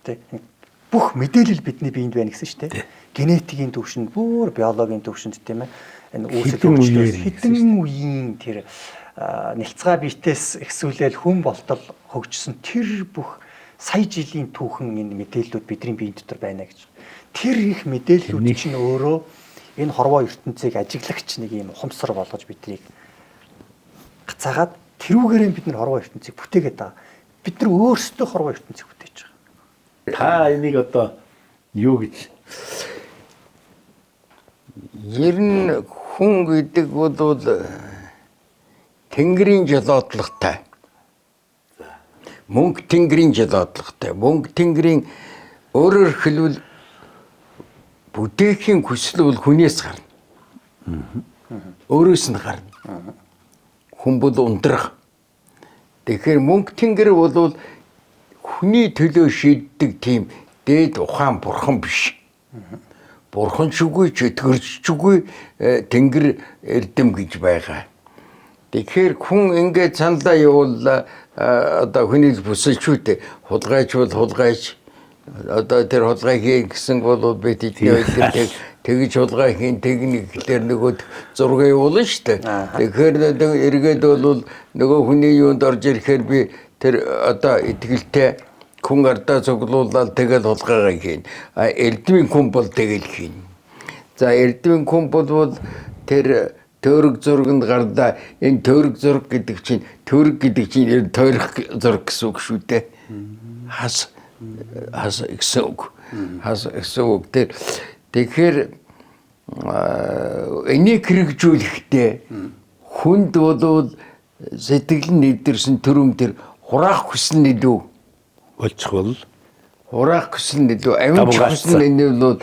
тэ бүх мэдээлэл бидний биед байна гэсэн шүү дээ. Генетикийн төвшөнд, бүр биологийн төвшөнд тийм ээ. Энэ үүсэл Хэдэн хөгжлөөс үеэр юм гэсэн хэдэн үеийн тэр нялцгай биетээс эхсүүлэл хүн болтол хөгжсөн тэр бүх сая жилийн түүхэн энэ мэдээллүүд бидний биеийн дотор байна гэж. Тэр их мэдээллүүд Тэрний- чинь өөрөө энэ хорвоо ертөнцийг ажиглагч нэг юм ухамсар болгож биднийг гацаагаад тэрүүгээрээ бид нар хорвоо ертөнцийг бүтээгээд байгаа. Бид нар өөрсдөө хорвоо ертөнцийг бүтээж байгаа. Та энийг одоо юу гэж Ер нь хүн гэдэг бол Тэнгэрийн жолоодлоготой. Мөнгө Тэнгэрийн жолоодлоготой. Мөнгө Тэнгэрийн өөрөөр хэлбэл бүтээхийн хүсэл бол хүнээс гарна. Өөрөөс нь гарна. Хүн бол ундрах. Тэгэхээр мөнгө Тэнгэр бол хүний төлөө шийддэг тийм дээд ухаан бурхан биш. Бурхан ч үгүй, чөтгөрч ч үгүй, Тэнгэр эрдэм гэж байгаа. Тэгэхээр хүн ингээд саналаа явууллаа, одоо хүний бүсэл шүү дээ. Хулгайч бол хулгайч. Одоо тэр хулгай хийн гэсэн бол би тэдний байлэр тэгж хулгай хийн тэгнэ гэхлээр нөгөө зураг явуулна шүү дээ. Тэгэхээр эргээд бол нөгөө хүний юунд орж ирэхээр би тэр одоо итгэлтэй хүн ардаа цуглуулаад тэгэл хулгайгаа хийн. А эрдмийн хүн бол тэгэл хийн. За эрдмийн хүн бол тэр төөрөг зурганд гарлаа. Энэ төөрөг зураг гэдэг чинь төөрөг гэдэг чинь тойрох зураг гэсэн үг шүү дээ. Хас хас гэсэн үг. Хас гэсэн үг. Тэр тэгэхээр энийг хэрэгжүүлэхдээ хүнд бол сэтгэл нь нэвдэрсэн төрөм тэр хураах хүсэл нь илүү болчих бол хураах хүсэл нь илүү амжих Давгаалцсан. хүсэл нь илүү бол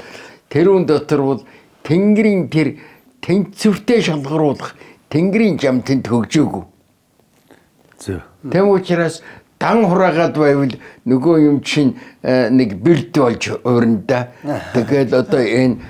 тэрүүн дотор бол Тэнгэрийн тэр тэнцвэртэй шалгаруулах Тэнгэрийн жам тэнд хөгжөөгүй. зөв. Тэм учраас дан хураагаад байвал нөгөө юм чинь нэг бэлд болж уурна да. Тэгээд одоо энэ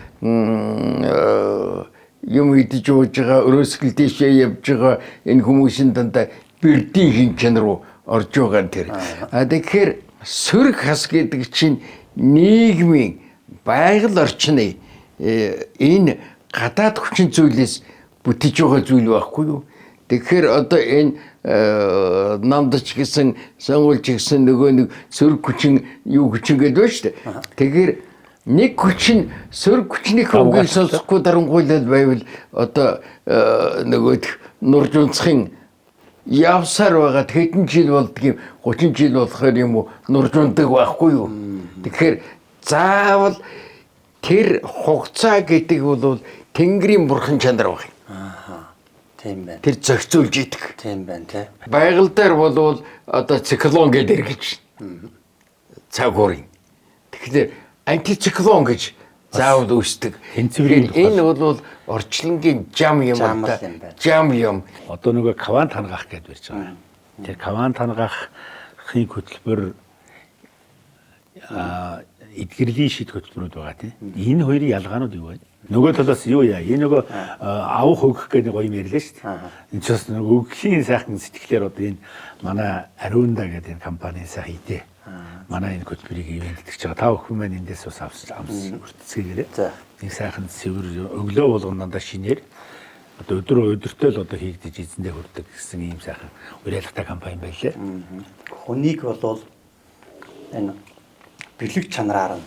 юм идэж ууж байгаа, өрөөсгөл дэшээ явж байгаа энэ хүмүүсийн дандаа бэрдийн хин чанар руу орж байгаа нь тэр. А тэгэхээр сөрөг хас гэдэг чинь нийгмийн байгаль орчны энэ гадаад хүчин зүйлээс бүтэж байгаа зүйл байхгүй юу? Тэгэхээр одоо энэ намдч гэсэн, сонгуульч гэсэн нөгөө нэг сөрөг хүчин юу хүчин гэдэг байна шүү дээ. Тэгэхээр нэг хүчин сөрөг хүчнийх үгийг сонсохгүй дарангуйлал байвал одоо нөгөө нурж унцхын явсаар байгаад хэдэн жил болдгийм 30 жил болохоор юм уу нурж ундаг байхгүй юу? Тэгэхээр заавал тэр хугацаа гэдэг бол Тэнгэрийн бурхан чанар байх юм. Тийм байна. Тэр зохицуулж идэх. Тийм байна тий. Байгаль дээр бол одоо циклон гэдэг эргэж цаг уурын. Тэгэхээр антициклон гэж заавал үүсдэг. Тэнцвэрийн Тэгэхээр энэ бол орчлонгийн жам юм Жам аа. л юм байна. Жам юм. Одоо нөгөө квант хангаах гэдээ барьж байгаа. Тэр квант хангаахын хөтөлбөр эдгэрлийн шид хөтөлбөрүүд байгаа тийм. Энэ хоёрын ялгаанууд юу вэ? Нөгөө талаас юу яа? Энэ нөгөө авах өгөх гэдэг гоё юм ярьлаа шүү дээ. Энэ ч бас нөгөө өгөхийн сайхан сэтгэлээр одоо энэ манай Ариунда гэдэг энэ компани сайхан идэ. Манай энэ хөтөлбөрийг ивент итгэж байгаа. Та бүхэн маань эндээс бас авсан амс хүртцгээгээрэй. За. Нэг сайхан цэвэр өглөө болгон дандаа шинээр одоо өдөр өдөртөө л одоо хийгдэж эзэндээ хүрдэг гэсэн ийм сайхан уриалгатай компани байлээ. Хүнийг болвол энэ бэлэг чанараар нь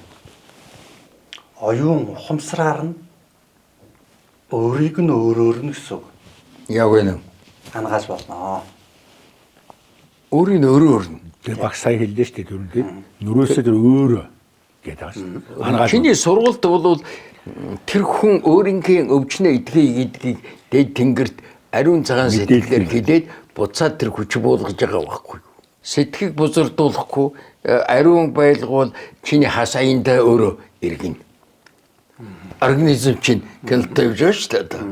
оюун ухамсараар нь Өөрийг нь өөрөөр нь гэсэн үг. Яг үнэ. Ангааж болно. Өөрийг нь өөрөөр нь. Тэр багш сая хэллээ шүү дээ түрүүн тийм. Нүрөөсөө тэр өөрөө гэдэг байгаа шүү дээ. Ангааж. Чиний сургалт бол тэр хүн өөрийнхөө өвчнөө эдгэе гэдгийг дээд тэнгэрт ариун цагаан сэтгэлээр хэлээд буцаад тэр хүч буулгаж байгаа байхгүй юу? Сэтгэх бузардуулахгүй ариун байлгуул чиний хас аяндаа өөрөө иргэнэ. Организм чинь гэнэлтэй явж байгаа шүү дээ.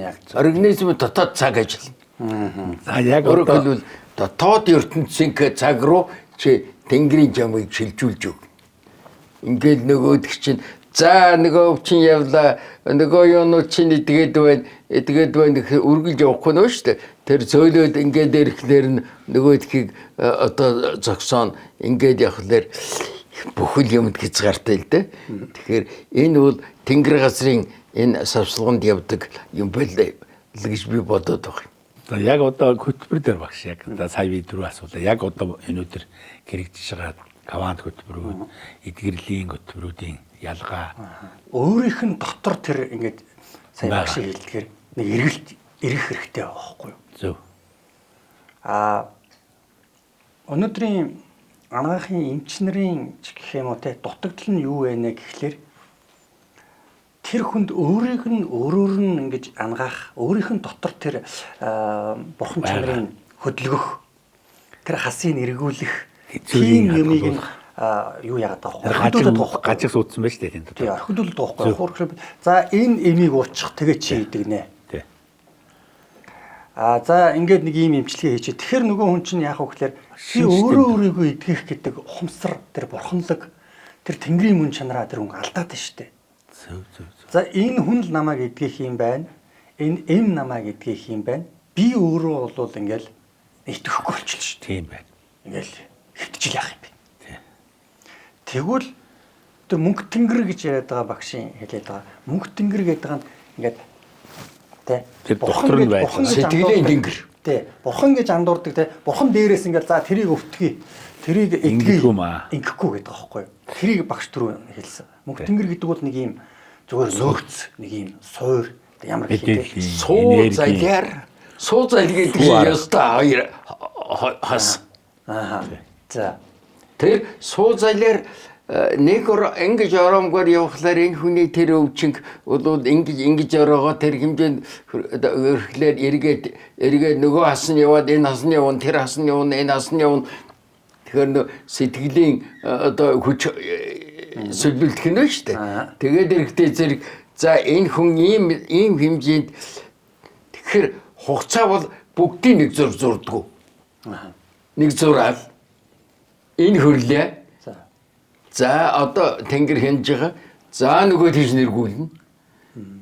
Яг зөв. Организм дотоод цаг ажиллана. За яг Өөрөөр одоо хэлбэл дотоод ертөнцийн цаг руу чи тэнгэрийн жамыг шилжүүлж өг. Ингээл нөгөөдөг чинь за нөгөө өвчин явлаа, нөгөө юунууд чинь эдгээд байна, эдгээд байна гэхээр үргэлж явахгүй нөө шүү дээ. Тэр зөөлөөд ингээд ирэхлээр нь нөгөөдхийг одоо зогсоон ингээд явхлаар бүхэл юмд хязгаартай л дээ. Тэгэхээр энэ бол тэнгэр газрын энэ савсалганд явдаг юм байл л гэж би бодоод байгаа юм. За яг одоо хөтөлбөр дээр багш яг за сая би түрүү асуулаа. Яг одоо энэ өдөр хэрэгжиж байгаа квант хөтөлбөрүүд, эдгэрлийн хөтөлбөрүүдийн ялгаа. Өөрийнх нь дотор тэр ингээд сая Байгаа. багш хэлдгээр нэг эргэлт эргэх хэрэгтэй байгаа байхгүй юу? Зөв. А өнөөдрийн анагаахын эмч нарын ч гэх юм уу те дутагдал нь юу вэ нэ гэхлээр тэр хүнд өөрийг нь өөрөөр нь ингэж ангаах, өөрийнх нь дотор тэр бурхан чанарын хөдөлгөх, тэр хасыг эргүүлэх Зүйлийг тийм юмыг нь хадгалуулах. юу яагаад байгаа вэ? Орхидуулаад байгаа байхгүй. Гажиг суудсан байж тээ тийм Тий, дотор. орхидуулаад байгаа байхгүй. За энэ эмийг уучих тэгээ чи идэгнэ. Тий. А за ингээд нэг ийм эмчилгээ хийчих. Тэгэхээр нөгөө хүн чинь яах вэ гэхээр би Шинжтэй өөрөө өөрийгөө идгэх гэдэг ухамсар тэр бурханлаг тэр тэнгэрийн мөн чанараа тэр хүн алдаад байна шүү дээ. Зөв зөв зөв. За энэ хүн л намайг эдгэх юм байна. Энэ эм намайг эдгэх юм байна. Би өөрөө бол ингээл итгэхгүй болчихлоо шүү дээ. Тийм байна. Ингээл хэвтжил яах юм бэ? Тий. Тэгвэл тэр мөнгө тэнгэр гэж яриад байгаа багшийн хэлээд байгаа. Мөнгө тэнгэр гэдэг нь ингээд тэ Тэр бурхан дотор нь гэж- байж бурхан гэж Сэтгэлийн андуурдаг. тэнгэр. Тэ бурхан гэж андуурдаг тэ бурхан дээрээс ингээд за тэрийг өвтгий. Тэрийг эдгий. Ингэдэггүй юм аа. Ингэхгүй гэдэг байгаа байхгүй юу? Тэрийг багш түрүү хэлсэн. Мөнгө тэнгэр гэдэг бол нэг юм зүгээр нөөц, нэг юм суур ямар гэх юм тэ. Мэдээллийн Суу энерги. залиар суу зал гэдэг Суу чинь арга. ёстой хоёр хас. Аа. За. Тэр суу залиар нэг ингэж ороомгоор явхлаар энэ хүний тэр өвчнг бол ингэж ингэж ороогоо тэр хэмжээнд өрхлөөр эргээд нөгөө хас нь яваад энэ хас нь явна, тэр хас нь явна, энэ хас нь явна. Тэгэхээр нөө сэтгэлийн одоо хүч сөлбөлдөх нь шүү дээ. Тэгээд эрэхтэй зэрэг за энэ хүн ийм ийм хэмжээнд тэгэхээр хугацаа бол бүгдийн нэг зур зурдгүү. Нэг зураал энэ хөрлөө. За. За одоо тэнгэр хянаж байгаа. За нөгөө тийш нэргүүлнэ.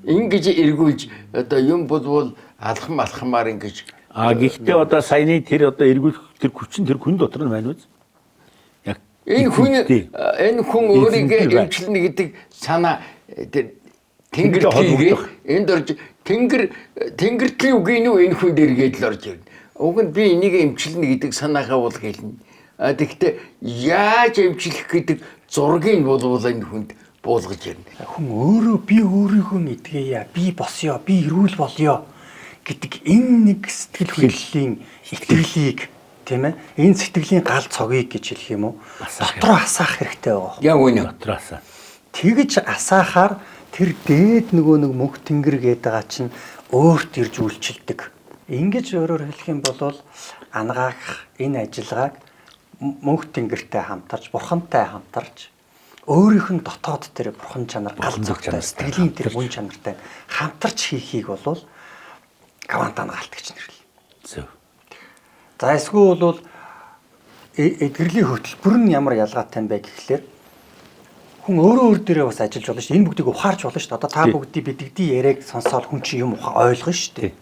Ингэж эргүүлж одоо юм болвол алхам алхамаар ингэж А гэхдээ одоо саяны тэр одоо эргүүлэх тэр хүчин тэр хүн дотор нь байна үз? Яг энэ хүн тий. энэ хүн өөрийгөө Эзэнтэй байна. эмчилнэ гэдэг санаа тэр тэнгэр Тэнгэртэй тийгээ холбогдох. энд орж тэнгэр тэнгэртлийн үгийн нү энэ хүн дээр гээд л орж ирнэ. Уг нь би энийг эмчилнэ гэдэг санаагаа бол хэлнэ. А тэгвэл яаж эмчлэх гэдэг зургийг болвол энэ хүнд буулгаж ирнэ. Хүн өөрөө би өөрийгөө эдгээе, би босё, би эрүүл болёо гэдэг энэ нэг сэтгэл хөдлөлийн итгэлийг тийм ээ энэ сэтгэлийн гал цогийг гэж хэлэх юм уу? Асаах Дотроо асаах хэрэгтэй байгаа. Яг үнэ. Дотроос. Тэгж асаахаар тэр дээд нөгөө нэг мөнх тэнгэр гэдэг байгаа чинь өөрт ирж үйлчилдэг. Ингэж өөрөөр хэлэх юм бол ангаах энэ ажиллагааг мөнх тэнгэртэй хамтарч, бурхантай хамтарч өөрийнх нь дотоод тэр бурхан чанар, гал Бурханлаг цогтой, чанартай сэтгэлийн тэр хамтарч. мөн чанартай хамтарч хийхийг бол квант ангаалт гэж нэрлэнэ. Зөв. За эсвэл бол эдгэрлийн хөтөлбөр нь ямар ялгаатай юм бэ гэхлээр хүн өөрөө өөр дээрээ бас ажиллаж болно шүү дээ. Энэ бүгдийг ухаарч болно шүү дээ. Одоо та Тий. бүгдийг бидэгдийн яриаг сонсоод хүн чинь юм ойлгоно шүү дээ.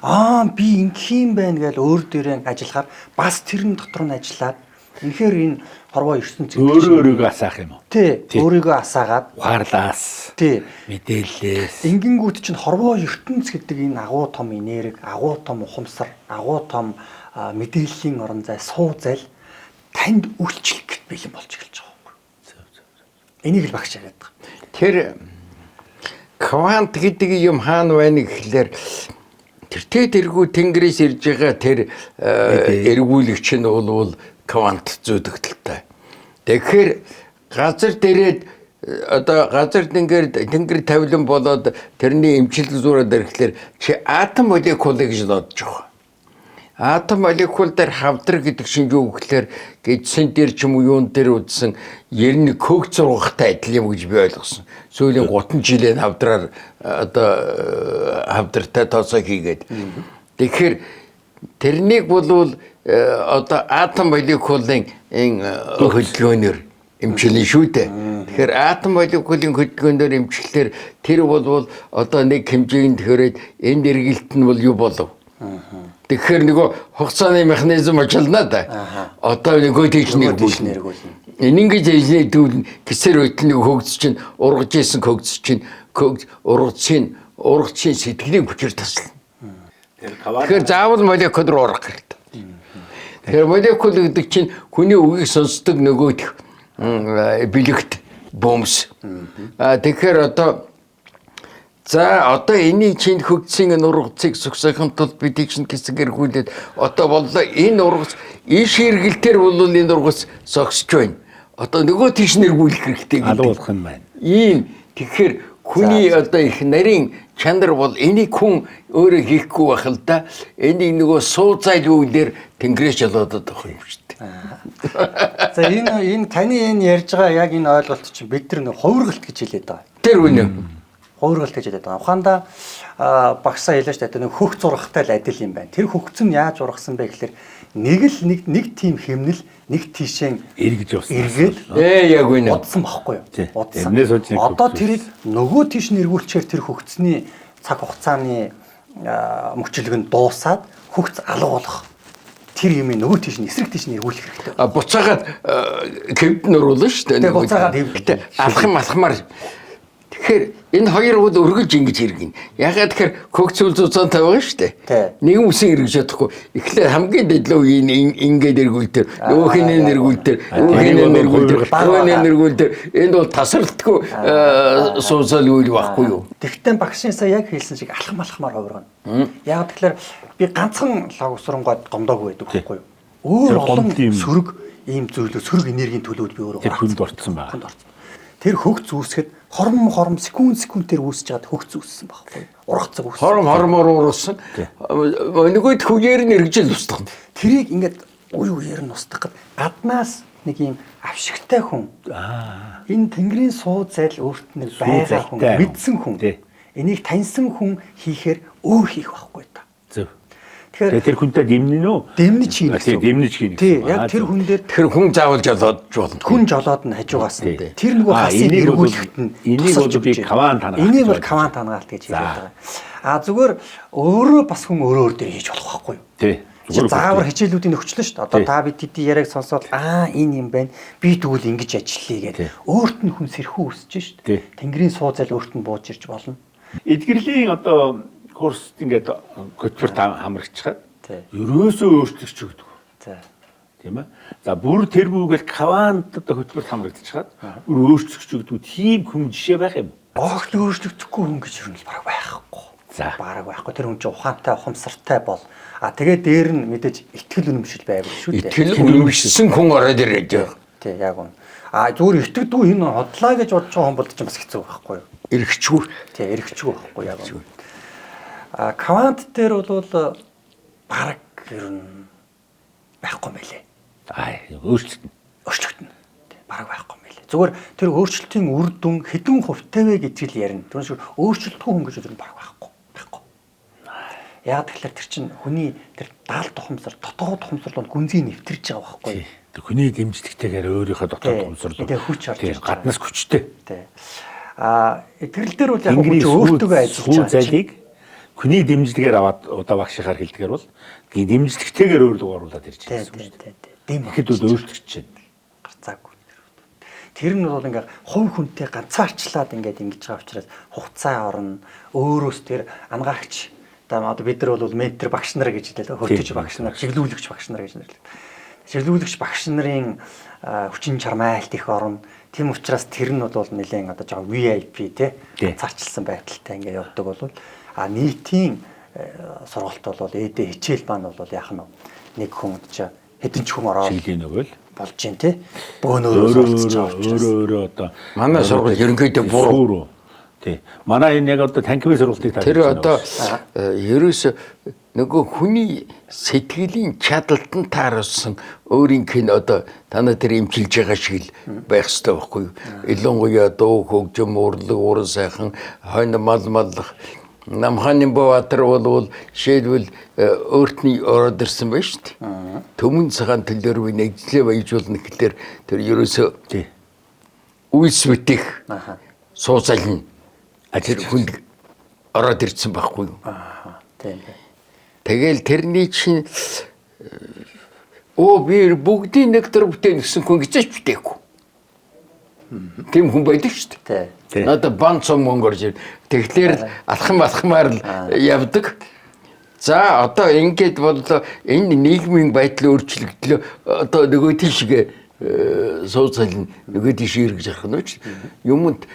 Аа би ингэх юм байна гэж өөр дээрээ ажиллахаар бас тэрэн дотор нь ажиллаад үнэхээр энэ хорвоо ертөнц гэдэг Өөрөө чинь- өөрийгөө асаах юм уу? Тий, Тий. өөрийгөө асаагаад Ухаарлаас. тий. Мэдээллээс. Ингэнгүүт чинь хорвоо ертөнц гэдэг энэ агуу том энерги, агуу том ухамсар, агуу том мэдээллийн орон зай, суу зал танд үйлчлэх гэт бэлэн болж эхэлж байгаа байхгүй. Зөв зөв. Энийг л багш яриад байгаа. Тэр Квант гэдэг юм хаана байна гэхлээр тэртээ тэргүй тэнгэрээс ирж байгаа тэр эргүүлэгч нь бол квант зүйдэгдэлтэй. Тэгэхээр газар дээрээ одоо газар тэнгэр тавилан болоод тэрний эмчилгэ зураад ирэхлээр чи атом молекул гэж бодож байгаа. Атом молекул дээр хавдар гэдэг шинж юу гэхлээр гэдсэн дээр ч юм уу юун дээр үзсэн 91 ког зургахтай адил юм гэж би ойлгосон. Сүүлийн 30 жилийн хавдраар одоо хавдартай тооцоо хийгээд. Тэгэхээр тэрнийг болвол одоо атом молекулын хөдөлгөөнөөр эмчилнэ шүү дээ. Тэгэхээр атом молекулын хөдөлгөөнөөр эмчлэхээр тэр болвол одоо нэг хэмжээнд хөрөөд энэ эргэлт нь бол юу болов? Тэгэхээр нөгөө хугацааны механизм ажиллана да. Одоо нөгөө тийш нэргүүлнэ. Энэ ингэж ажиллана дүүл гисэр хөтөл нэг хөгц чинь ургаж исэн хөгц чинь ургацын сэтгэлийн хүчээр таслана. Тэгэхээр заавал молекул руу орох хэрэгтэй. Тэгэхээр молекул гэдэг чинь хүний үгийг сонсдог нөгөөх бэлэгт бөмс. Тэгэхээр одоо за одоо энийг чинь хөгцсөн энэ ургацыг согсоохын тулд бид чинь хэсэг эргүүлээд одоо боллоо энэ ургац иш эргэлтээр бол энэ ургац согсож байна. Одоо нөгөө тийш нэргүүлэх хэрэгтэй гэдэг. Алуу болох юм байна. Ийм тэгэхээр хүний одоо их нарийн чанар бол энийг хүн өөрөө хийхгүй байх л да. Энийг нөгөө сууцайл үгээр тэнгэрээс жолоодод байх юм шүү дээ. За энэ таны энэ ярьж байгаа яг энэ ойлголт чинь бид нар нэг хувиргалт гэж хэлээд байгаа. Тэр үнэ. Хувиргалт гэж хэлээд байгаа. Ухаандаа багшаа хэлээ шүү дээ. Нэг хөх зурхтай л адил юм байна. Тэр хөгц нь яаж ургасан бэ гэхэлэр нэг нэг тийм хэмнэл нэг тийшээ эргэж явсан. Эргээд яг үнэ. Удсан бохгүй юу? Удсан. Одоо тэрийг нөгөө тийш нь эргүүлчихээр тэр хөгцний цаг хугацааны мөчлөг нь дуусаад хөгц алга болох. Тэр юм нөгөө тийш нь эсрэг тийш нь эргүүлэх хэрэгтэй. А буцаагаад хэвд нь оруулна шүү дээ. Буцаагаад хэвдтэй. Алхам алхмаар. Тэгэхээр энэ хоёр бол өргөж ингэж иргэн. Ягаад тэгэхээр хөгцөл зузаан тавиа шүү дээ. Нэгэн үсэн эргэж чадахгүй. Эхлээд хамгийн дэдлөө энэ ингээд эргүүл дээр, нөгөөх нь эргүүл дээр, нөгөөх нь эргүүл дээр, нөгөөх нь эргүүл дээр. Энд бол тасралтгүй суусал үйл байхгүй юу? Тэгтээ багшийн сая яг хэлсэн шиг алхам алхмаар хувиргана. Яг тэгэхээр би ганцхан логсронгоод гомдоогүй байдаг байхгүй юу? Өөр олон сөрөг ийм зүйлүүд, сөрөг энергийн төлөвд би өөрөө хүнд орцсон байна. Тэр хөгц үүсгэхэд хором секунд секундээр үүсэж чад хөгц үүссэн байхгүй юу? Ургацаг үүссэн. Хором хормоор ургасан. Нөгөөд хүгээр нь эргэжэл устгах. Тэрийг ингээд үе үеэр нь устгах гэд гаднаас нэг юм авшигтай хүн. Энэ тэнгэрийн суу зайл өөрт нь байгаа хүн, мэдсэн хүн. Энийг таньсан хүн хийхээр өөр хийх байхгүй та. Зөв. Тэгэхээр тэр хүнтэй дэмнэнэ үү? Дэмнэж хийнэ гэсэн. Дэмнэж хийнэ. Тий, яг тэр хүн дээр тэр хүн заавал жолоодж болно. Хүн жолоод нь хажуугаас нь. Тэр нөгөө хасыг эргүүлэхэд нь энийг бол би квант хангаалт. Энийг бол квант хангаалт гэж хэлээд байгаа. А зүгээр өөрөө бас хүн өөрөө өөр дээр хийж болох байхгүй юу? Тий. Заавар хичээлүүдийн нөхцөл шүү дээ. Одоо та бид тэдний яриаг сонсоод энэ юм байна. Би тэгвэл ингэж ажиллая гэдэг. Өөрт нь хүн сэрхүү өсөж шүү дээ. Тэнгэрийн суу зайл өөрт нь бууж ирж болно. Эдгэрлийн одоо курст ингээд хөтөлбөрт хамрагчхад ерөөсөө өөрчлөгч өгдөг. За. Тийм ээ. За бүр тэр бүгээл квант одоо хөтөлбөрт хамрагдчихад бүр өөрчлөгч өгдөг тийм хүн жишээ байх юм. Огт өөрчлөгдөхгүй хүн гэж юу нь бараг байхгүй. За. Бараг байхгүй. Тэр хүн чинь ухаантай, ухамсартай бол. А тэгээ дээр нь мэдээж итгэл үнэмшил байвал шүү дээ. Итгэл үнэмшсэн хүн ороод ирээд байгаа. Тий, яг үнэ. А зүгээр итгэдэггүй энэ хотлаа гэж бодож байгаа хүн бол чинь бас хэцүү байхгүй юу? Эргэчгүй. Тий, эргэчгүй байхгүй яг үнэ. А квант дээр бол бараг ер нь байхгүй мэлээ. Аа, өөрчлөгдөн. Өөрчлөгдөн. Тий, бараг байхгүй мэлээ. Зүгээр тэр өөрчлөлтийн үр дүн хэдэн хувьтай вэ гэж л ярина. Түүнээс өөрчлөлтгүй хүн гэж ер нь бараг байхгүй. Байхгүй. Яг тэгэхээр тэр чинь хүний тэр даал тухамсар, дотоод тухамсар руу гүнзгий нэвтэрж байгаа байхгүй юу? Тэр хүний дэмжлэгтэйгээр өөрийнхөө дотоод тухамсар руу. Тэгээ хүч орж ирж байгаа. Гаднаас хүчтэй. Тий. А тэрэл дээр бол яг хүн чинь өөртөөгөө ажиллаж байгаа. Зайлыг хүний дэмжлэгээр аваад удаа багшийнхаар хэлдгээр бол дэмжлэгтэйгээр өөр рүү оруулаад ирж байгаа гэсэн үг шүү дээ. Тэгэхэд бол өөрчлөгдөж байна. Гарцаагүй. Тэр нь бол ингээ хувь хүнтэй ганцаарчлаад ингээд ингэж байгаа учраас хугацаа орно. Өөрөөс тэр ангаагч одоо бид нар бол ментор багш нар гэж хэлээ. Хөртөж багш нар, чиглүүлэгч багш нар гэж нэрлэдэг. Чиглүүлэгч багш нарын хүчин чармайлт их орно. Тийм учраас тэр нь бол нэлээд одоо жоо VIP тий царчилсан байдалтай ингээ явдаг бол а нийтийн сургалт бол ЭД хичээл маань бол яах нь нэг хүн чи хэдэн ч хүн ороод чиглэлийн нөгөө л болж гин тий бөөнөрөө суралцж байгаа учраас өөрөө одоо манай сургууль ерөнхийдөө буруу тий манай энэ яг одоо танхимын сургалтыг та тэр одоо ерөөсө нөгөө хүний сэтгэлийн чадалд нь тааруулсан өөрийнх нь одоо танаа тэр эмчилж байгаа шиг л байх ёстой байхгүй юу. Илэнгуяа дуу хөгжим урлаг уран сайхан хойно мал маллах Намхааны Баатар бол жишээлбэл өөртний ороод ирсэн байна шүү дээ. Төмөн цагаан төлөөр би нэгдлээ баяж болно гэхлээр тэр ерөөсөө үйлс бүтэх сууцална. Тэр хүнд ороод ирсэн байхгүй юу? Тийм. Тэгэл тэрний чинь өө би бүгдийн нэг төр бүтээн гэсэн хүн гэж ч бүтээхгүй. Тийм хүн байдаг шүү дээ. Надад бан цом мөнгө орж ирнэ. Тэгэхээр алхам алхмаар л явдаг. За одоо ингээд боллоо энэ нийгмийн байдал өөрчлөгдлөө. Одоо нөгөө тийшгээ сууцал нь нөгөө тийш эргэж харах нь ч юмд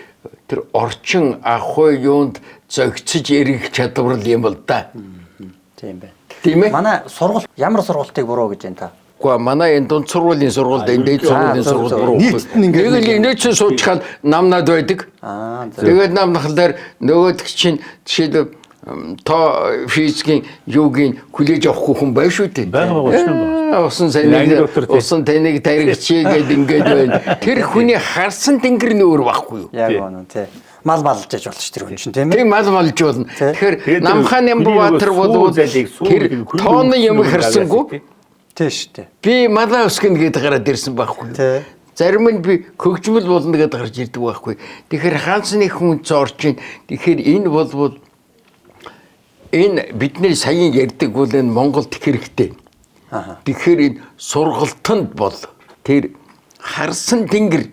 тэр орчин ахуй юунд зөгцөж эргэх чадвар л юм бол да. Тийм байна. Тийм ээ. Манай сургалт ямар сургалтыг буруу гэж байна та? Гэхдээ манай энэ дунд сургуулийн сургуульд энэ дээд сургуулийн сургууль буруу. Нийтд нь ингээд нэг л энэ чинь суучхаад намнаад байдаг. Тэгээд намнахлаар нөгөөдөг чинь жишээлбэл тоо физикийн юугийн хүлээж авахгүй хүн байна шүү дээ. Байгаа байгаа. Усан санийг усан таныг таригчий гээд ингээд байна. Тэр хүний харсан тэнгэр нь өөр байхгүй юу? Яг үнэн тий. Мал малж яж болно ш тэр хүн чинь тийм ээ. Тийм мал малж болно. Тэгэхээр Намхан Нямбатар бол тэр тооны юм харсангүй. Тийм шүү дээ. Би малаа өсгөнө гэдээ гараад ирсэн байхгүй. Тий. Зарим нь би хөгжмөл болно гэдээ гарч ирдэг байхгүй. Тэгэхээр хаанцны хүн зорж ийн. Тэгэхээр энэ болвол энэ бидний саяын ярьдаг бол энэ Монголд хэрэгтэй. Тэгэхээр энэ сургалтанд бол тэр харсан тэнгэр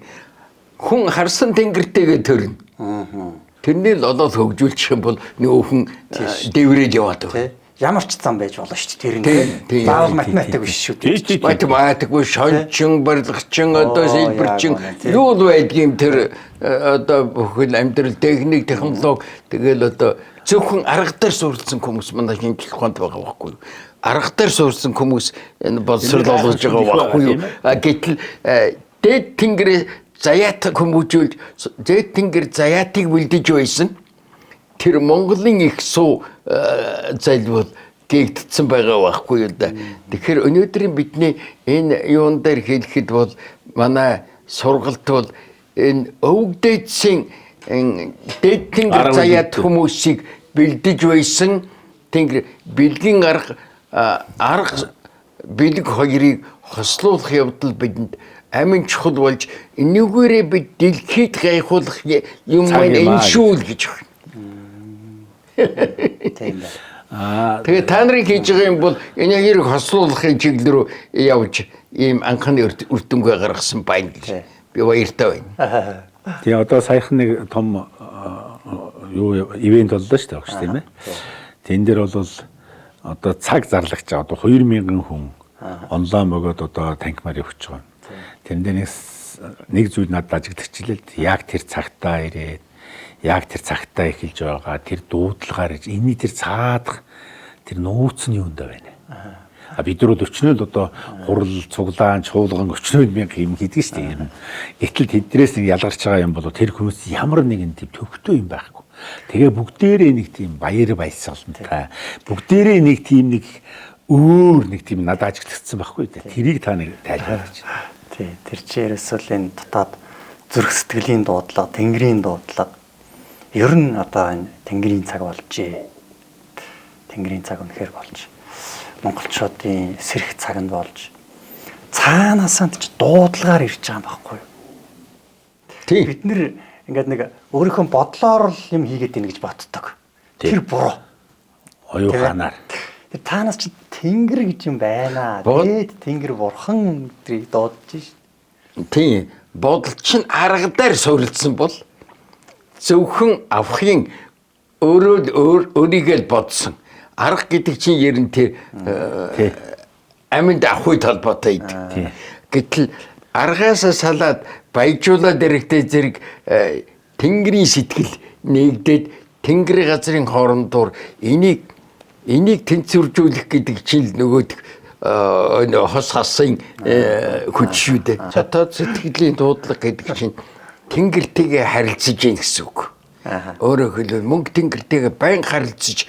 хүн харсан тэнгэртэйгээ төрнө. Тэрний л олоод хөгжүүлчих юм бол нөгөө хүн дэврээд яваад байна. Ямар ч зам байж болно шүү дээ тэр нь. Заавал математик биш шүү дээ. Математик биш, шончин, барилгачин, одоо сэлбэрчин юу л байдгийм тэр одоо бүхэл амьдрал техник, технологи тэгэл одоо зөвхөн арга дээр суурилсан хүмүүс манай шинжлэх ухаанд байгаа байхгүй юу? Арга дээр суурилсан хүмүүс энэ боловсрол олгож байгаа байхгүй юу? Гэтэл дээд тэнгэрээ заяат хүмүүжүүлж дээд тэнгэр заяатыг бэлдэж байсан. Тэр Монголын их суу зайлвал гээгдсэн байгаа байхгүй юу да. Тэгэхээр өнөөдрийн бидний энэ юун дээр хэлэхэд бол манай сургалт бол энэ өвгдээдсийн дээд тэнгэр заяат хүмүүсийг бэлдэж байсан тэнгэр бэлгийн арга арга бэлэг хоёрыг хослуулах явдал бидэнд амин чухал болж энүүгээрээ бид дэлхийд гайхуулах юм маань энэ шүү л гэж байна. Тийм байна. Тэгээ та нарын хийж байгаа юм бол энэ хоёрыг хослуулахын чиглэл рүү явж ийм анхны үр дүнгээ гаргасан байна гэж би баяртай байна. Тэгээ одоо саяхан нэг том юу ивент боллоо шүү дээ багш тийм ээ. Тэн дээр бол одоо цаг зарлагч одоо 2000 хүн онлайн бөгөөд одоо танхимаар явж байгаа. Тэрэн дээр нэг зүйл надад ажиглагдчихлээ. Яг тэр цагтаа ирээд яг тэр цагтаа эхэлж байгаа тэр дуудлагаар энэний тэр цаадах тэр нууц нь юунд байна. А бид нар бол өчнөөл одоо хурал, цуглаан, чуулган өчнөөл мянга юм хийдэг шүү дээ юм. Гэтэл тэднээс нэг ялгарч байгаа юм бол тэр хүмүүс ямар нэгэн тийм төвхтөө юм байхгүй. Тэгээ бүгдээрээ нэг тийм баяр баясгалантай. Бүгдээрээ нэг тийм нэг өөр нэг тийм надад ажиглагдсан байхгүй дээ. Тэрийг та нэг тайлбарлаач. Тий, тэр чинь ерөөсөө л энэ дотоод зүрх сэтгэлийн дуудлага, тэнгэрийн дуудлага. Ер нь одоо энэ тэнгэрийн цаг болжээ. Тэнгэрийн цаг үнэхээр болж монголчуудын сэрэх цаг нь болж цаанаасаа ч дуудлагаар ирж байгаа юм байхгүй юу? Тийм. Бид нэр ингээд нэг өөрийнхөө бодлоор л юм хийгээд ийн гэж боддог. Тэр буруу. Оюу ханаар. Тэр таанаас чи тэнгэр гэж юм байна. Тэгээд тэнгэр бурхан тэрийг дуудаж шít. Тийм. Бодол чинь арга дээр суурилсан бол зөвхөн авахын өөрөө өөр өөрийгөө л бодсон. Арга гэдэг чинь ер нь тэр аминд авахыг талбайтай идэг. Гэтэл Аргаасаа салаад баяжуулаад эрэхтэй зэрэг тэнгэрийн сэтгэл нэгдээд тэнгэр газрын хоорондоор энийг тэнцвэржүүлэх гэдэг чинь л нөгөөх хос хасын хүч шүү дээ. Дотоод сэтгэлийн дуудлага гэдэг чинь тэнгэртэйгээ харилцаж гин гэсэн үг. Өөрөөр хэлбэл мөнгө тэнгэртэйгээ байнга харилцаж,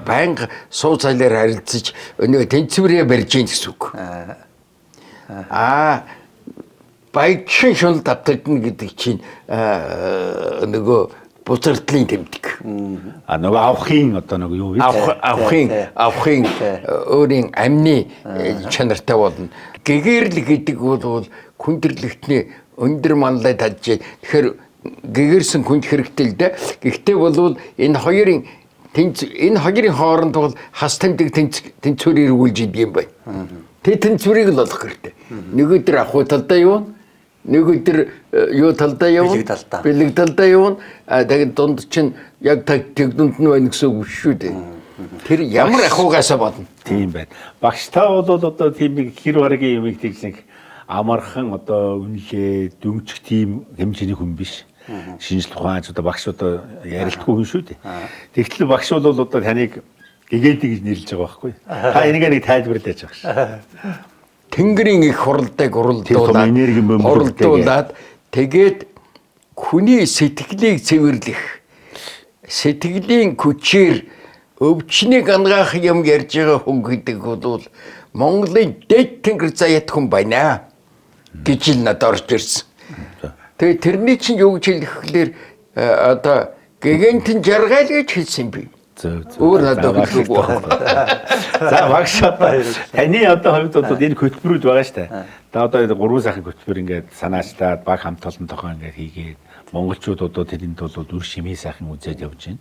байнга суу цалаар харилцаж нөгөө тэнцвэрээ барьж гин гэсэн үг. Аа баяжин шунал давтагдана гэдэг чинь нөгөө бузардлын тэмдэг. А нөгөө авахын одоо нөгөө юу вэ? Авахын өөрийн амны чанартай болно. Гэгэрл гэдэг бол хүндрэлтний өндөр манлай таджээ. Тэгэхээр гэгэрсэн хүнд хэрэгтэй л дээ. Гэхдээ бол энэ хоёрын хооронд бол хас тэмдэг тэнцвэрийг эргүүлж идэг юм байна. Тэр тэнцвэрийг л олох хэрэгтэй. Нэг өдөр ахуй талдаа юу? Нэг өдөр юу талдаа явна? Бэлэг талдаа явна. А тэгээд дунд чинь яг тэг дунд нь байна гэсэн үг шүү дээ. Тэр ямар ахуйгаасаа бодно. Тийм байна. Багш та бол одоо тийм нэг хэр баргийн юмыг тэгж нэг амархан одоо үнэлээ дүнчих тийм хэмжээний хүн биш. Шинжлэх ухаанч одоо багш одоо ярилтгүй хүн шүү дээ. Тэгтэл багш бол одоо таныг гэгээдэг гэж нэрлэж байгаа байхгүй. Та энийг нэг тайлбарлаж байгаа ш. Тэнгэрийн их хуралдааг хуралдуулаад тэгээд хүний сэтгэлийг цэвэрлэх, сэтгэлийн хүчээр өвчнийг ангаах юм ярьж байгаа хүн гэдэг бол Монголын дэд тэнгэр заяат хүн байна гэж л надад орж ирсэн. Тэгээд тэрний чинь юу гэж хэлэхлээр одоо гэгэнтэн жаргаал гэж хэлсэн би. Өөр надад хэлэхгүй байна. За багш одоо таны одоо хувьд бол энэ хөтөлбөрүүд байгаа шүү дээ. Та одоо гурван сайхан хөтөлбөр ингээд санаачлаад баг хамт олон тохоо ингээд хийгээд монголчууд одоо тэрэнд бол үр шимийн сайхан үзээд явж байна.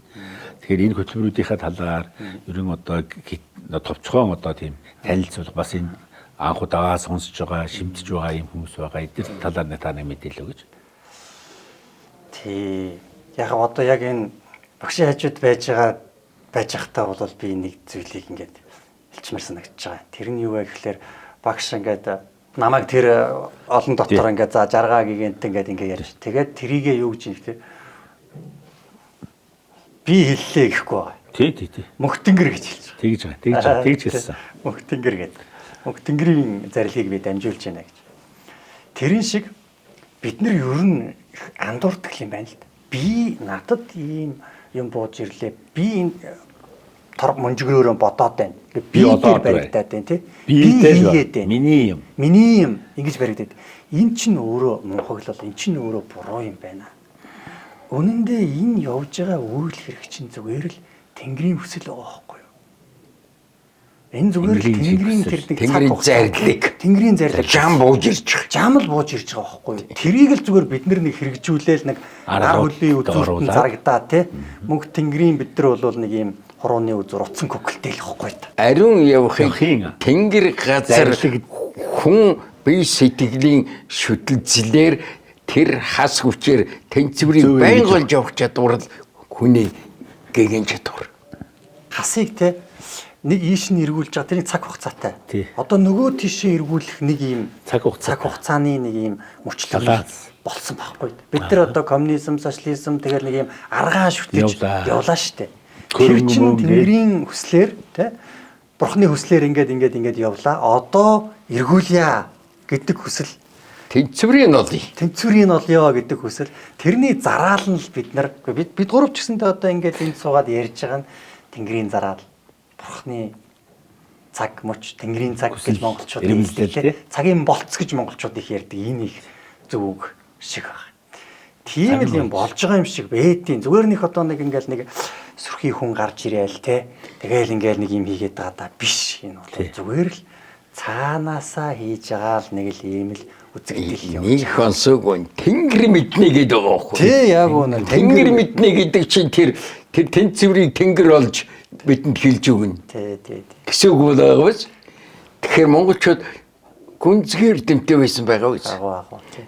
Тэгэхээр энэ хөтөлбөрүүдийнхээ талаар ерөн одоо товчхон одоо тийм танилцуулга бас энэ анх удаага сонсож байгаа, шимтэж байгаа юм хүмүүс байгаа. Эдгээр талаар та нэг мэдээлэл өгөөч. Тий. Яг одоо яг энэ багшийн хажууд байж байхдаа бол би нэг зүйлийг ингээд хэлчмээр санагдаж байгаа. Тэр нь юу вэ гэхлээр багш ингээд намайг тэр олон дотор ингээд за жаргаа гигэнт ингээд ингээд ярьж. Тэгээд тэрийгээ юу гэж юм бэ? Би хэллээ гэхгүй байгаа. Тий, тий, тий. Мөнх тэнгэр гэж хэлж байгаа. Тэгж байгаа. Тэгж хэлсэн. Мөнх тэнгэр гэдэг. Мөнх тэнгэрийн зарилгийг би дамжуулж байна гэж. Тэрэн шиг бид нар ер нь андуурдаг юм байна л да. Би надад ийм юм бууж ирлээ. Би энэ торг мөнжгөрөөрөө бодоод байна. Би дээр баригдаад байна тий. Би хийгээд байна. Миний юм. Миний юм ингэж баригдаад. Энэ чинь өөрөө мунхаглал, энэ чинь өөрөө буруу юм байна. Үнэн дээр энэ явж байгаа үйл хэрэг чинь зүгээр л Тэнгэрийн хүсэл байгаа байхгүй юу? Энэ зүгээр л Тэнгэрийн тэр нэг цаг зарлиг. Тэнгэрийн зарлиг. Жам бууж ирж байгаа. Жам л бууж ирж байгаа байхгүй юу? Тэрийг л зүгээр бид нар нэг хэрэгжүүлээл нэг гар хөлийн үзүүртэн зарагдаа тий. Мөнх Тэнгэрийн бид нар бол нэг ийм хурууны үзүүр утсан коктейл байхгүй юу? Ариун явахыг Тэнгэр газар хүн бие сэтгэлийн шүтэлцлэр тэр хас хүчээр тэнцвэрийг байнга олж явах чадвар л хүний гэгэн чадвар. Хасыг те нэг ийш нь эргүүлж байгаа тэрийг цаг хугацаатай. Одоо нөгөө тийшээ эргүүлэх нэг ийм цаг хугацааны нэг ийм мөчлөг болсон байхгүй. Бид нар одоо коммунизм, социализм тэгэл нэг ийм аргаан шүтэж явлаа штэ. Тэр чинь Тэнгэрийн хүслээр те Бурхны хүслээр ингээд ингээд ингээд явлаа. Одоо эргүүлье гэдэг хүсэл тэнцвэрийг олъё. Тэнцвэрийг олъё гэдэг хүсэл. Тэрний зараал нь л бид нар бид гурав ч гэсэндээ одоо ингээд энд суугаад ярьж байгаа нь Тэнгэрийн зараал. Бурхны цаг мөч, Тэнгэрийн цаг гэж монголчууд хэлдэг. Цагийн болц гэж монголчууд их ярьдаг. Энэ их зөв үг шиг байна. Тийм л юм болж байгаа юм шиг бэдийн. Зүгээр нэг одоо нэг ингээл нэг сүрхий хүн гарч ирээл те. Тэгээл ингээл нэг юм хийгээд байгаа да биш. Энэ бол зүгээр л цаанаасаа хийж байгаа л нэг л ийм л үзэгдэл юм. Нэг хонсоогүй Тэнгэр мэднэ гэдэг байгаа байхгүй. Тий, яг үнэ. Тэнгэр мэднэ гэдэг чинь тэр тэнцвэрийг Тэнгэр олж бидэнд хэлж өгнө. Тий, тий, тий. Гэсэн үг байгаа биз? Тэгэхээр монголчууд гүнзгий эрдэмтэн байсан байгаа биз? Агуу.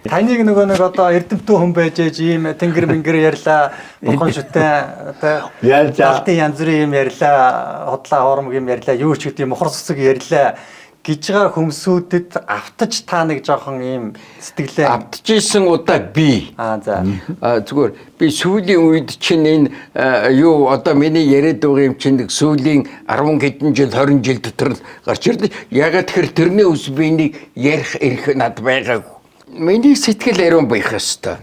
Таныг нөгөө нэг одоо эрдэмтэн хүн байж ээж ийм тэнгэр мэнгэр ярьлаа, бурхан шүтэн одоо алтын янз бүрийн юм ярьлаа, худлаа хоормог юм ярьлаа, юу ч гэдэг юм мохор цэцэг ярьлаа гэж байгаа хүмүүсүүдэд автаж та нэг жоохон ийм сэтгэлээ автж исэн удаа би. Аа за. Зүгээр би сүүлийн үед чинь энэ юу одоо миний яриад байгаа юм чинь нэг сүүлийн 10 хэдэн жил 20 жил дотор л гарч ирлээ. Ягаад тэгэхээр тэрний ус би энийг ярих эрх над байгаагүй. Миний сэтгэл ариун байх ёстой.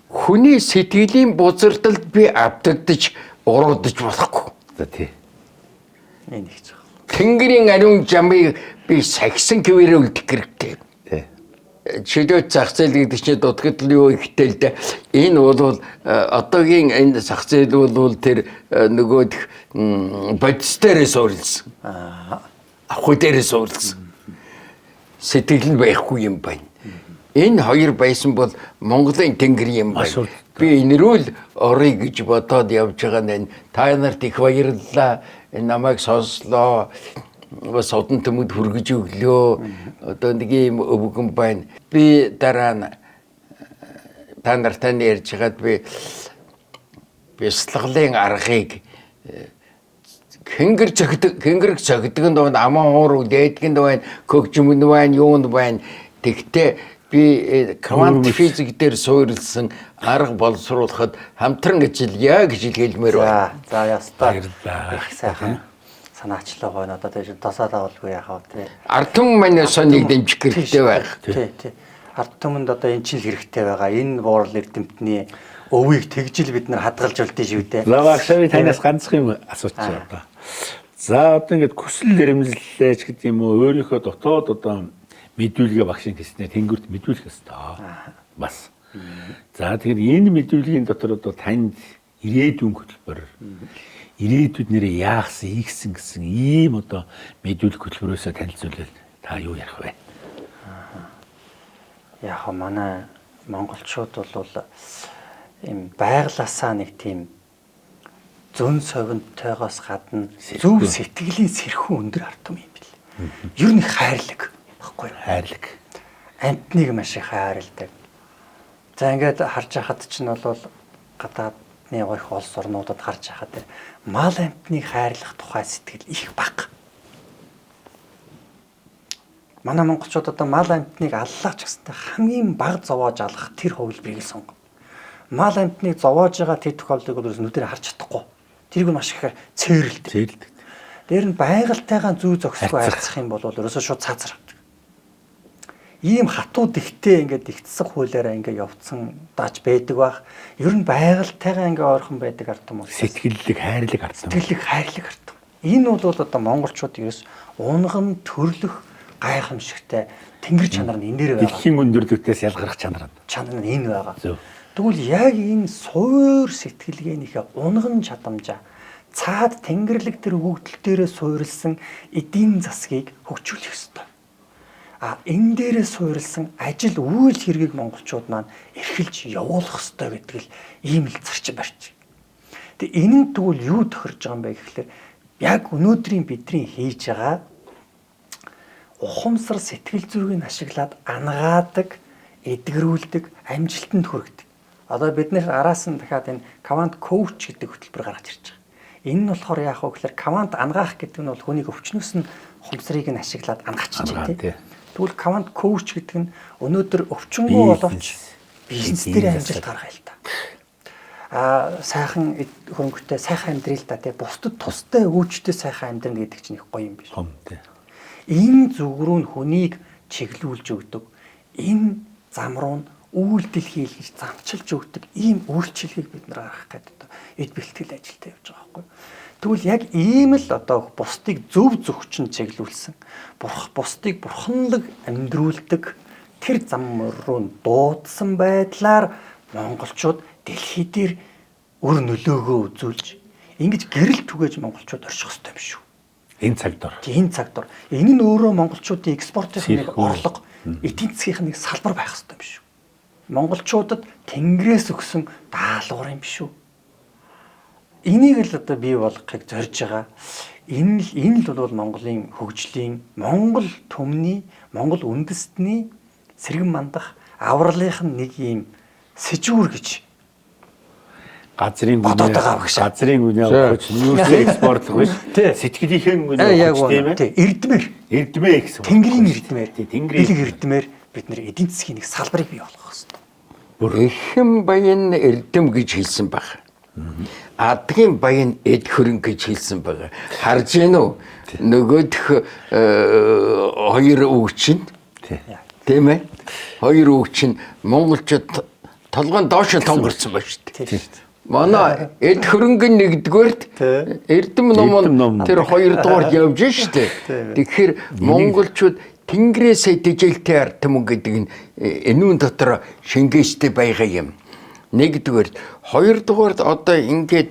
Хүний сэтгэлийн бузардалд би автагдаж уруудаж болохгүй. За тий. Энэ их жоо. Тэнгэрийн ариун жамыг би сахисан квэрээ үлдэх хэрэгтэй. Тий. Чөлөөт зах зээл гэдэг чинь дутагдал юу ихтэй л дээ. Энэ бол одоогийн энэ зах зээл бол тэр нөгөөх бодис дээрээ суурилсан. Авах дээрээ суурилсан. Сэтгэл нь байхгүй юм байна. Энэ хоёр байсан бол Монголын тэнгэр юм байна. Би энэрүүл орё гэж бодоод явж байгаа нь та нарт их баярлалаа. Намайг сонслоо. Бас удан төмөд хүргэж өглөө. Одоо нэг юм өвгөн байна. Би дараа нь та нартай ярьж хагаад би бясалгалын аргыг хингэр цогдөг, хингэрэг цогдөг нь байна, аман хуур үлээдэг нь байна, хөгжим нь байна, юу нь байна. Тэгтээ би квант физик дээр суурилсан арга боловсруулахад хамтран ажиллая гэж хэлмээр байна. За ястаа. Баярлалаа. Их сайхан санаачлаа байна. Одоо тийш тосоо тавалгүй яхаа тий. Ард түмэн маань соныг дэмжих хэрэгтэй байх. Тий, тий. Ард түмэнд одоо энэ чинь л хэрэгтэй байгаа. Энэ буурал эрдэмтний өвийг тэгжил бид нар хадгалж үлдээ шүү дээ. За багшаа би танаас ганцхан юм асуучих одоо. За одоо ингээд хүсэл эрмэлзлээч гэдэг юм уу өөрийнхөө дотоод одоо мэдүүлгээ багшийн хийснээр тэнгэрт мэдүүлэх ёстой. Бас. За тэгэхээр энэ мэдүүлгийн дотор одоо танд ирээдүйн хөтөлбөр ирээдүйд нэрээ яахсан, ийгсэн гэсэн ийм одоо мэдүүлэх хөтөлбөрөөсөө танилцуулбал та юу ярих вэ? Яг манай монголчууд бол ийм байглаасаа нэг тийм зөн совинтойгоос гадна зөв сэтгэлийн сэрхүү өндөр ард түмэн юм бил. Ер нь их хайрлаг баггүй юу? Хайрлаг. Амтныг маш их хайрладаг. За ингээд харж байхад чинь бол гадаадны их улс орнуудад харж байхад мал амтныг хайрлах тухай сэтгэл их бага. Манай монголчууд одоо мал амтныг аллаач гэсэнтэй хамгийн бага зовоож алах тэр хувилбарыг л сонгоно. Мал амтныг зовоож байгаа тэр тохиолдлыг бол нүдээр харж чадахгүй. Тэрийг маш ихээр цээрэлдэг. Цээрэлдэг. Дээр нь байгальтайгаа зүү зохисгүй харьцах юм бол ерөөсөө шууд цаазар авдаг. Ийм хатуу дэгтэй ингээд дэгтсэг хуулиараа ингээд явцсан даач байдаг бах. Ер нь байгальтайгаа ингээд ойрхон байдаг ард түмэн. Сэтгэллэг хайрлаг ард түмэн. Сэтгэллэг хайрлаг ард түмэн. Энэ бол одоо монголчууд ерөөс унган төрлөх гайхамшигтай тэнгэр чанар нь энэ дээр байгаа. Дэлхийн өндөрлөгтөөс ялгарх чанар нь. Чанар нь энэ байгаа. Тэгвэл яг энэ суур сэтгэлгээнийхээ унган чадамжаа цаад тэнгэрлэг тэр өгөгдөл дээрээ суурилсан эдийн засгийг хөгжүүлэх ёстой. А энэ дээрээ суурилсан ажил үйл хэргийг монголчууд маань эрхэлж явуулах ёстой гэдэг л ийм л зарчим барьж. Тэгээ энэ нь тэгвэл юу тохирж байгаа юм бэ гэхлээр яг өнөөдрийн бидний хийж байгаа ухамсар сэтгэл зүрийг ашиглаад ангаадаг, эдгэрүүлдэг, амжилтанд хүргэдэг. Одоо бид нэр араас нь дахиад энэ квант коуч гэдэг хөтөлбөр гаргаж ирж байгаа. Энэ нь болохоор яах вэ гэхээр квант ангаах гэдэг нь бол хүнийг өвчнөөс нь ухамсарыг нь ашиглаад ангаачиж байна тий. Тэгвэл квант коуч гэдэг нь өнөөдөр өвчнгөө боловч бизнес дээр амжилт гаргая л та. А сайхан хөрөнгөтэй сайхан амьдрал та тий. Бусдад тустай өвчтэй сайхан амьдрна гэдэг чинь их гоё юм биш. Хом тий. Энэ зүг рүү нь хүнийг чиглүүлж өгдөг. Энэ зам руу нь үйлдэл хийлгэж замчилж өгдөг ийм үйлчилгээг бид нар гаргах гэдэг одоо эд бэлтгэл ажилтаа явж байгаа байхгүй. Тэгвэл яг ийм л одоо бусдыг зөв зөвчин чиглүүлсэн, бусдыг бурханлаг амьдруулдаг тэр зам руу нь дуудсан байдлаар монголчууд дэлхий дээр үр нөлөөгөө үзүүлж ингэж гэрэл түгээж монголчууд орших ёстой юм шүү. Энэ цаг дор. Энэ цаг дор. Энэ нь өөрөө монголчуудын экспортын нэг орлого, эдийн засгийн нэг салбар байх ёстой юм шүү. Монголчуудад тэнгэрээс өгсөн даалгавар юм шүү. Энийг л одоо бий болгохыг зорж байгаа. Энэ л бол Монголын хөгжлийн, Монгол түмний, Монгол үндэстний сэргэн мандах авралынх нь нэг юм сэжүүр гэж. Газрын Бодоод гүнээ байгаа багш. Газрын гүнээ авах гэж юусээ экспортлох биш. Сэтгэлийнхээ гүнээ Яг авах гэж тийм үнэ. ээ. Тий, эрдмээр. Эрдмээ гэсэн. үг. Тэнгэрийн эрдмээр. Тий, тэнгэрийн бэлэг эрдмээр бид нэр эдийн засгийн нэг салбарыг бий болгох хэрэгтэй. Эхэм баян эрдэм гэж хэлсэн баг. Адгийн баян эд хөрөнгө гэж хэлсэн баг. Харж гин үү? Нөгөөх хоёр үг чинь Тий. тийм ээ? Хоёр үг чинь монголчууд толгойн доош тонгорсон байна шүү дээ. Тийм шүү дээ. Манай эд хөрөнгө нь нэгдүгээрт Тий. эрдэм ном Эрдэм ном. нь тэр хоёрдугаар явж штэ. Тэгэхээр монголчууд тэнгэрээсээ тэжээлтэй ард түмэн гэдэг нь энүүн дотор шингээстэй байгаа юм. Нэгдүгээр, хоёрдугаарт одоо ингээд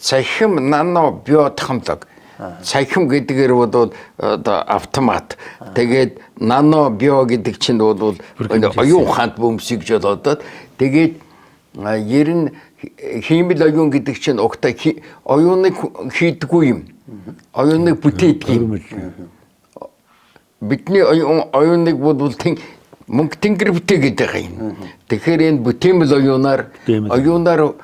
цахим нано биотехнологи. Цахим гэдгээр бол одоо автомат. Тэгээд нано био гэдэг чинь бол оюун ухаанд бөмсөг жолоодод тэгээд ер нь хиймэл оюун гэдэг чинь угтаа оюуныг хийдэггүй юм. Оюуныг бүтээдэг юм. Бидний оюуныг бол мөнгө тэнгэр бүтээгээд байгаа юм. Тэгэхээр энэ бүтээмэл оюунаар оюунаар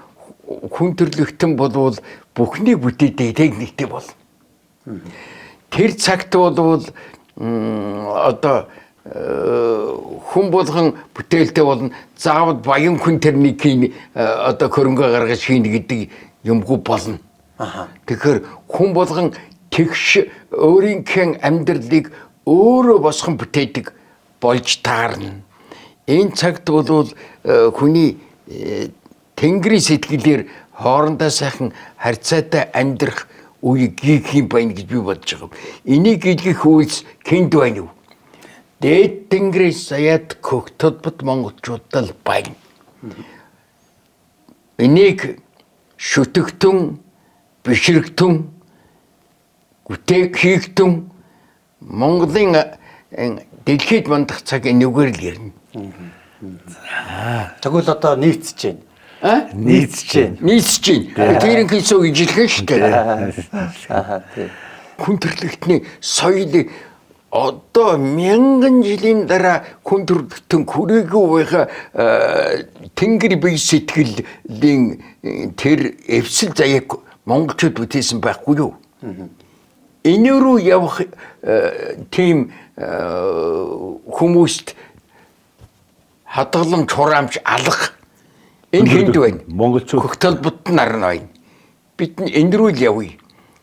хүн төрлөختөн болвол бүхнийг бүтээдэг техниктэй бол. Тэр цагт болвол одоо хүн болгон бүтээлтэй болно. Заавал баян хүн тэрнийг хийн одоо хөрөнгө гаргаж хийнэ гэдэг юмгүй болно. Тэгэхээр хүн болгон тэгш өөрийнхөө амьдралыг өөрөө босгон бүтээдэг болж таарна. Энэ цагт бол хүний тэнгэрийн сэтгэлээр хоорондоо сайхан харьцаатай амьдрах үе гих юм байна гэж би бодож байгаа. Энийг илгэх үйлс кэнд байна уу? Дээд тэнгэрээс заяад хөх толбот монголчуудад л байна. Энийг шүтэгтэн, бишрэгтэн, гүтээг хийгтэн Монголын дэлхийд мандах цаг энэгээр л ирнэ. Тэгвэл одоо нийцэж байна. А? Нийцэж байна. Нийцэж байна. Тэрийн хийсөө ижилхэн шүү дээ. Аа тий. Хүн төрөлхтний соёл одоо мянган жилийн дараа хүн төрөлхтөн хүрээгүй байгаа тэнгэр бие сэтгэлийн тэр эвсэл заяаг монголчууд бүтээсэн байхгүй юу? Энэ рүү явах тийм хүмүүст хадгаламж хураамж алга. Энэ хүнд байна. Монголчууд Хөх толбот нар нь байна. Бид энэ рүү л явъя.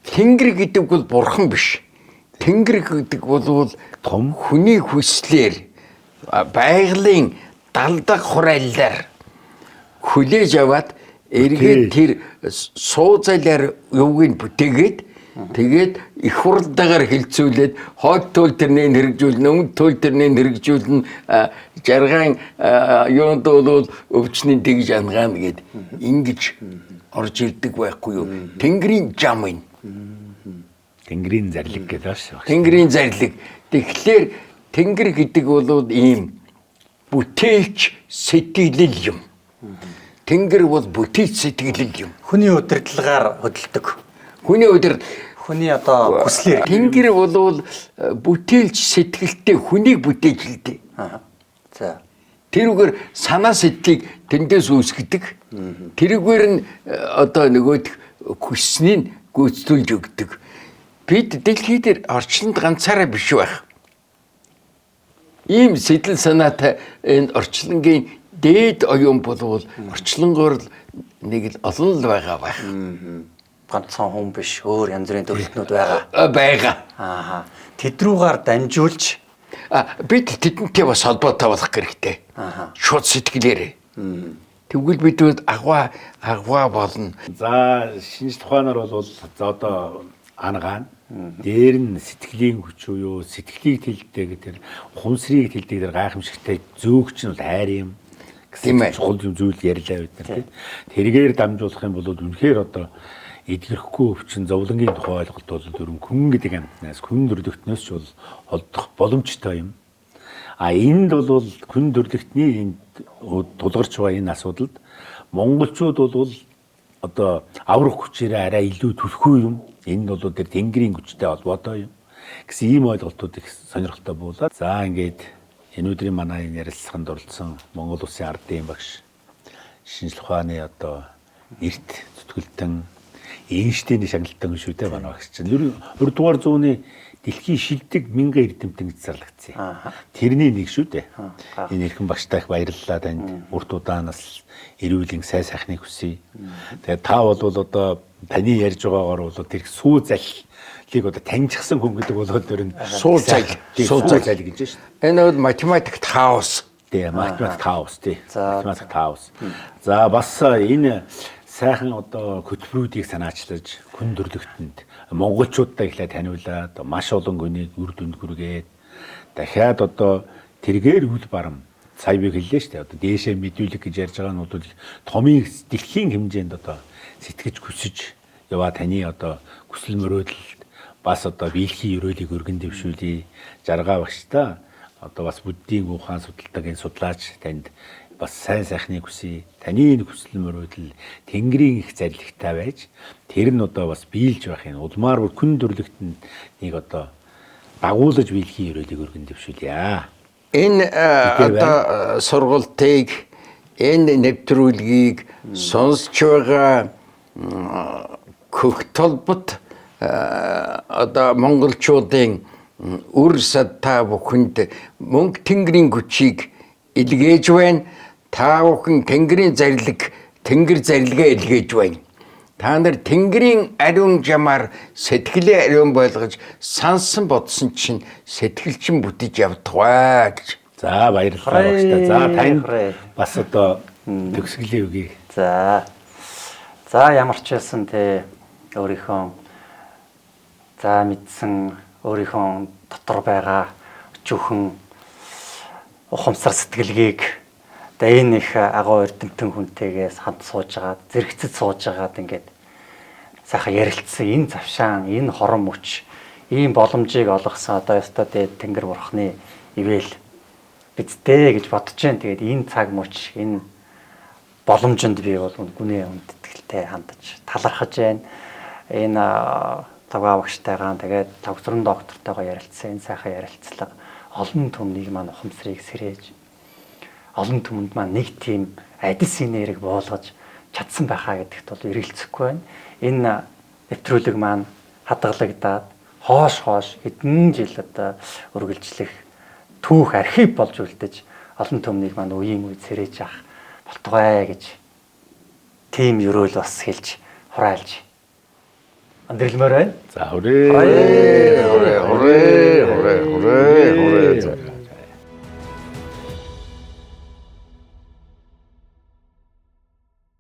Тэнгэр гэдэг бол бурхан биш. Тэнгэр гэдэг бол том хүний хүслээр байгалийн далдаг хураайлаар хүлээж аваад эргээд тэр сууцайлаар юуг нь бүтээгээд тэгээд их хурлдаагаар хилцүүлээд хойд туул тэрнийг хэрэгжүүлнэ, өмнөд туул тэрнийг хэрэгжүүлнэ, жаргаан юунд бол өвчний тэгж ангаана гэд ингэж орж ирдэг байхгүй юу? Тэнгэрийн жам энэ. Тэнгэрийн зарлиг гэдэг шүү. Тэнгэрийн зарлиг. Тэгэхээр тэнгэр гэдэг бол ийм бүтээлч сэтгэлэл юм. Тэнгэр бол бүтээлч сэтгэлэл юм. Хүний удирдлагаар хөдөлдөг. Хүний удирд Хүний одоо хүслээр. Тэнгэр бол бүтээлч сэтгэлтэй хүнийг бүтээж л дээ. За. Тэрүүгээр санаа сэтгэлийг тэндээс үүсгэдэг. Тэрүүгээр нь одоо нөгөөх хүснийг гүйцэтгүүлж өгдөг. Бид дэлхий дээр орчлонд ганцаараа биш байх. Ийм сэтэл санаатай энэ орчлонгийн дээд оюун болвол орчлонгоор л нэг л олон л байгаа байх. Ганцхан хүн биш, өөр янз бүрийн төрөлтнүүд байгаа. Байгаа. Аа. Тэд рүүгээр дамжуулж бид тэдэнтэй бас холбоотой болох хэрэгтэй. Шууд сэтгэлээрээ. Тэгвэл бид агва болно. За шинжлэх ухаанаар бол за одоо ангаана. Дээр нь сэтгэлийн хүч үү юу, сэтгэлийг тэлдэг тэр ухамсарыг тэлдэг тэр гайхамшигтай зөөгч нь бол хайр юм гэсэн чухал юм зүйл ярьлаа бид нар тийм. Тэргээр дамжуулах юм бол үнэхээр одоо эдгэрэхгүй өвчин зовлонгийн тухай ойлголт бол дөрвөн хүн гэдэг амьтнаас хүн төрлөختнөөс ч бол холдох боломжтой юм. А энд бол хүн төрлөختний энд тулгарч байгаа энэ асуудалд монголчууд бол одоо аврах хүчээрээ арай илүү түлхүү юм. Энэ бол тэр тэнгэрийн хүчтэй холбоотой юм гэсэн ийм ойлголтууд их сонирхолтой буулаа. За ингээд энэ өдрийн манай энэ ярилцлаганд оролцсон Монгол Улсын ардын багш шинжлэх ухааны одоо Эрт зүтгэлтэн Эйнштейний шагналтан шүү дээ манай багш чинь. Ер нь 20 дугаар зууны дэлхийн шилдэг мянган эрдэмтэн гэж зарлагдсан. Тэрний нэг шүү дээ. Энэ эрхэм багштай их баярлалаа танд. Урт удаанаас эрүүлийн сайн сайхныг хүсье. Тэгээд та бол одоо таны ярьж байгаагаар бол тэр сүү заллыг одоо таньчихсан хүн гэдэг бол ер нь суу зал, суу зал гэж шүү дээ. Энэ бол математикт хаос. Тий, математик хаос тий. Математик хаос. За бас энэ сайхан одоо хөтөлбөрүүдийг санаачлаж хүн төрлөختөнд монголчуудаа эхлээд таниулаад маш олон хүнийг үр дүнд хүргээд дахиад одоо тэргээр үл барам сая би хэллээ шүү дээ. Одоо дээшээ мэдүүлэг гэж ярьж байгаа нь бол томын дэлхийн хэмжээнд одоо сэтгэж хүсэж яваа таны одоо хүсэл мөрөөдөлд бас одоо биелхийн өрөөлийг өргөн дэвшүүлье. Жаргаа багштай одоо бас буддийн ухаан судалдаг энэ судлаач танд бас сайн сайхныг хүсье. Таны энэ хүсэл мөрөөдөл Тэнгэрийн их зарилгатай байж тэр нь одоо бас биелж байх юм. Улмаар бүр күн төрлөختөнд нэг одоо дагуулж биелхийн өрөөлийг өргөн дэвшүүлье. Энэ одоо сургалтыг, энэ нэвтрүүлгийг сонсч байгаа хөх толбот одоо монголчуудын үр сад та бүхэнд мөнгө тэнгэрийн хүчийг илгээж байна. Та бүхэн тэнгэрийн зарлиг, тэнгэр зарилгээ илгээж байна. Та нар тэнгэрийн ариун жамаар сэтгэлээ ариун болгож сансан бодсон чинь сэтгэл чинь бүтэж явдгаваа гэж. За баярлалаа багштай. За танд бас одоо төгсгөлийн үгийг. За. За ямар ч байсан те өөрийнхөө за мэдсэн өөрийнхөө дотор байгаа өчүүхэн ухамсар сэтгэлгээг одоо энэ их агуу эрдэмтэн хүнтэйгээс хамт сууж агаад зэрэгцэд сууж агаад ингээд сайхан ярилцсан энэ завшаан энэ хорон мөч ийм боломжийг олгосон одоо ёстой дээд Тэнгэр бурхны ивэл бидтэй гэж бодож जैन. Тэгээд энэ цаг мөч энэ боломжинд би бол гүнээ хүндэтгэлтэй хандаж талархаж байна. Энэ тавгаа багштайгаа тэгээд тогтворон доктортойгоо ярилцсан энэ сайхан ярилцлага олон түмнийг маань ухамсарыг сэрээж олон түмэнд маань нэг тийм адис энерги буулгаж чадсан байхаа гэдэгт бол эргэлзэхгүй байна. Энэ нэвтрүүлэг маань хадгалагдаад хоош хэдэн жил одоо үргэлжлэх түүх архив болж үлдэж олон түмнийг маань үеийн үед сэрээж авах болтугай гэж тийм ерөөл бас хэлж хураалж өндөрлөмөр байна. За хүрээ. Хүрээ хүрээ хүрээ хүрээ хүрээ.